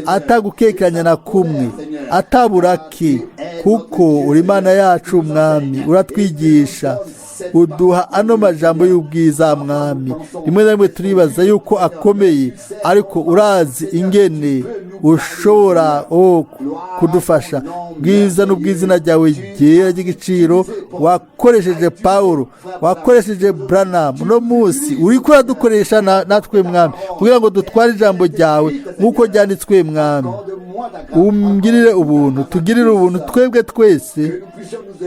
[SPEAKER 1] atagukekeranya na kumwe, ataburake, kuko uri Imana yacu, Mwami. Uratwigisha, uduha ano majambo y'ubwiza, Mwami. Rimwe na rimwe turibaza yuko akomeye, ariko urazi ingene ushobora kudufasha. Bwiza n'ubw'izina ryawe ryera ry'igiciro. Wakoresheje Paul, wakoresheje Branham, uno munsi uri kuradukoresha natwe, Mwami, kugira ngo dutware ijambo ryawe nk'uko ryanditswe. Mwami, umgirire ubuntu, tugirire ubuntu twebwe twese,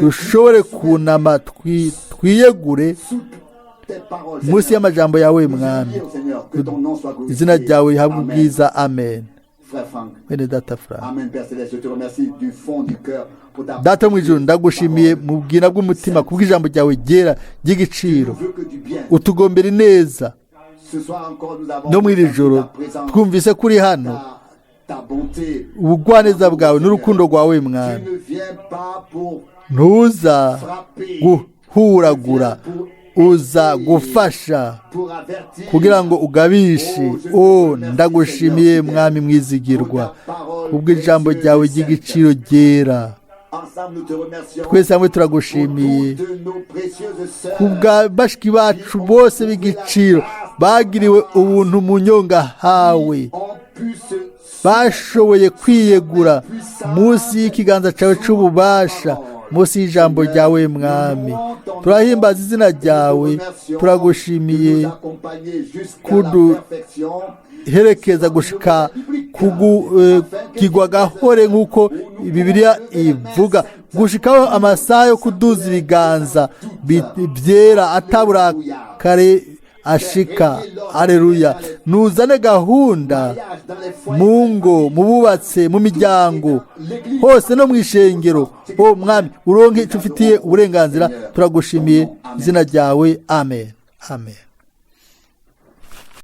[SPEAKER 1] dushobore kunama, twiyegure munsi y'amajambo yawe, Mwami. Izina ryawe rihabwa ubwiza, amen. Mwene data Frank.
[SPEAKER 2] Amen, Père Céleste, je te remercie du fond du cœur pour ta
[SPEAKER 1] Data mu ijuru, ndagushimiye mu bwina bw'umutima kubw'ijambo ryawe ryera ry'igiciro.
[SPEAKER 2] Tu veux que du bien.
[SPEAKER 1] Utugombera ineza.
[SPEAKER 2] Ce soir encore, nous avons
[SPEAKER 1] No muri iri
[SPEAKER 2] ressenti
[SPEAKER 1] joro
[SPEAKER 2] ta présence,
[SPEAKER 1] twumvise ko uri hano,
[SPEAKER 2] ta bonté.
[SPEAKER 1] ubugwaneza bwawe n'urukundo rwawe.
[SPEAKER 2] Tu
[SPEAKER 1] Mwami,
[SPEAKER 2] ne viens pas pour
[SPEAKER 1] ntuza
[SPEAKER 2] frapper,
[SPEAKER 1] guhuragura, uza gufasha
[SPEAKER 2] pour avertir.
[SPEAKER 1] kugira ngo ugabishe. O, ndagushimiye, Mwami mwizigirwa, kubw'ijambo ryawe ry'igiciro ryera.
[SPEAKER 2] Ensemble, nous te remercions
[SPEAKER 1] Twese hamwe
[SPEAKER 2] pour
[SPEAKER 1] turagushimiye
[SPEAKER 2] toutes nos précieuses sœurs
[SPEAKER 1] kubwa bashiki bacu bose b'igiciro bagiriwe ubuntu mu nyongahawe,
[SPEAKER 2] ont pu se
[SPEAKER 1] bashoboye kwiyegura munsi y'ikiganza cyawe cy'ububasha, munsi y'ijambo ryawe. Mwami, turahimbaza izina ryawe, turagushimiye kudu- herekeza gushika kugwa gahore nk'uko Bibiliya ivuga, gushikaho amasaha yo kuduza ibiganza byera ataburakare ashika. Aleluya! Nuzane gahunda mu ngo, mu bubatse, mu miryango hose no mu ishengero. O Mwami, uronke icyo ufitiye uburenganzira. Turagushimiye izina ryawe. Amen, amen.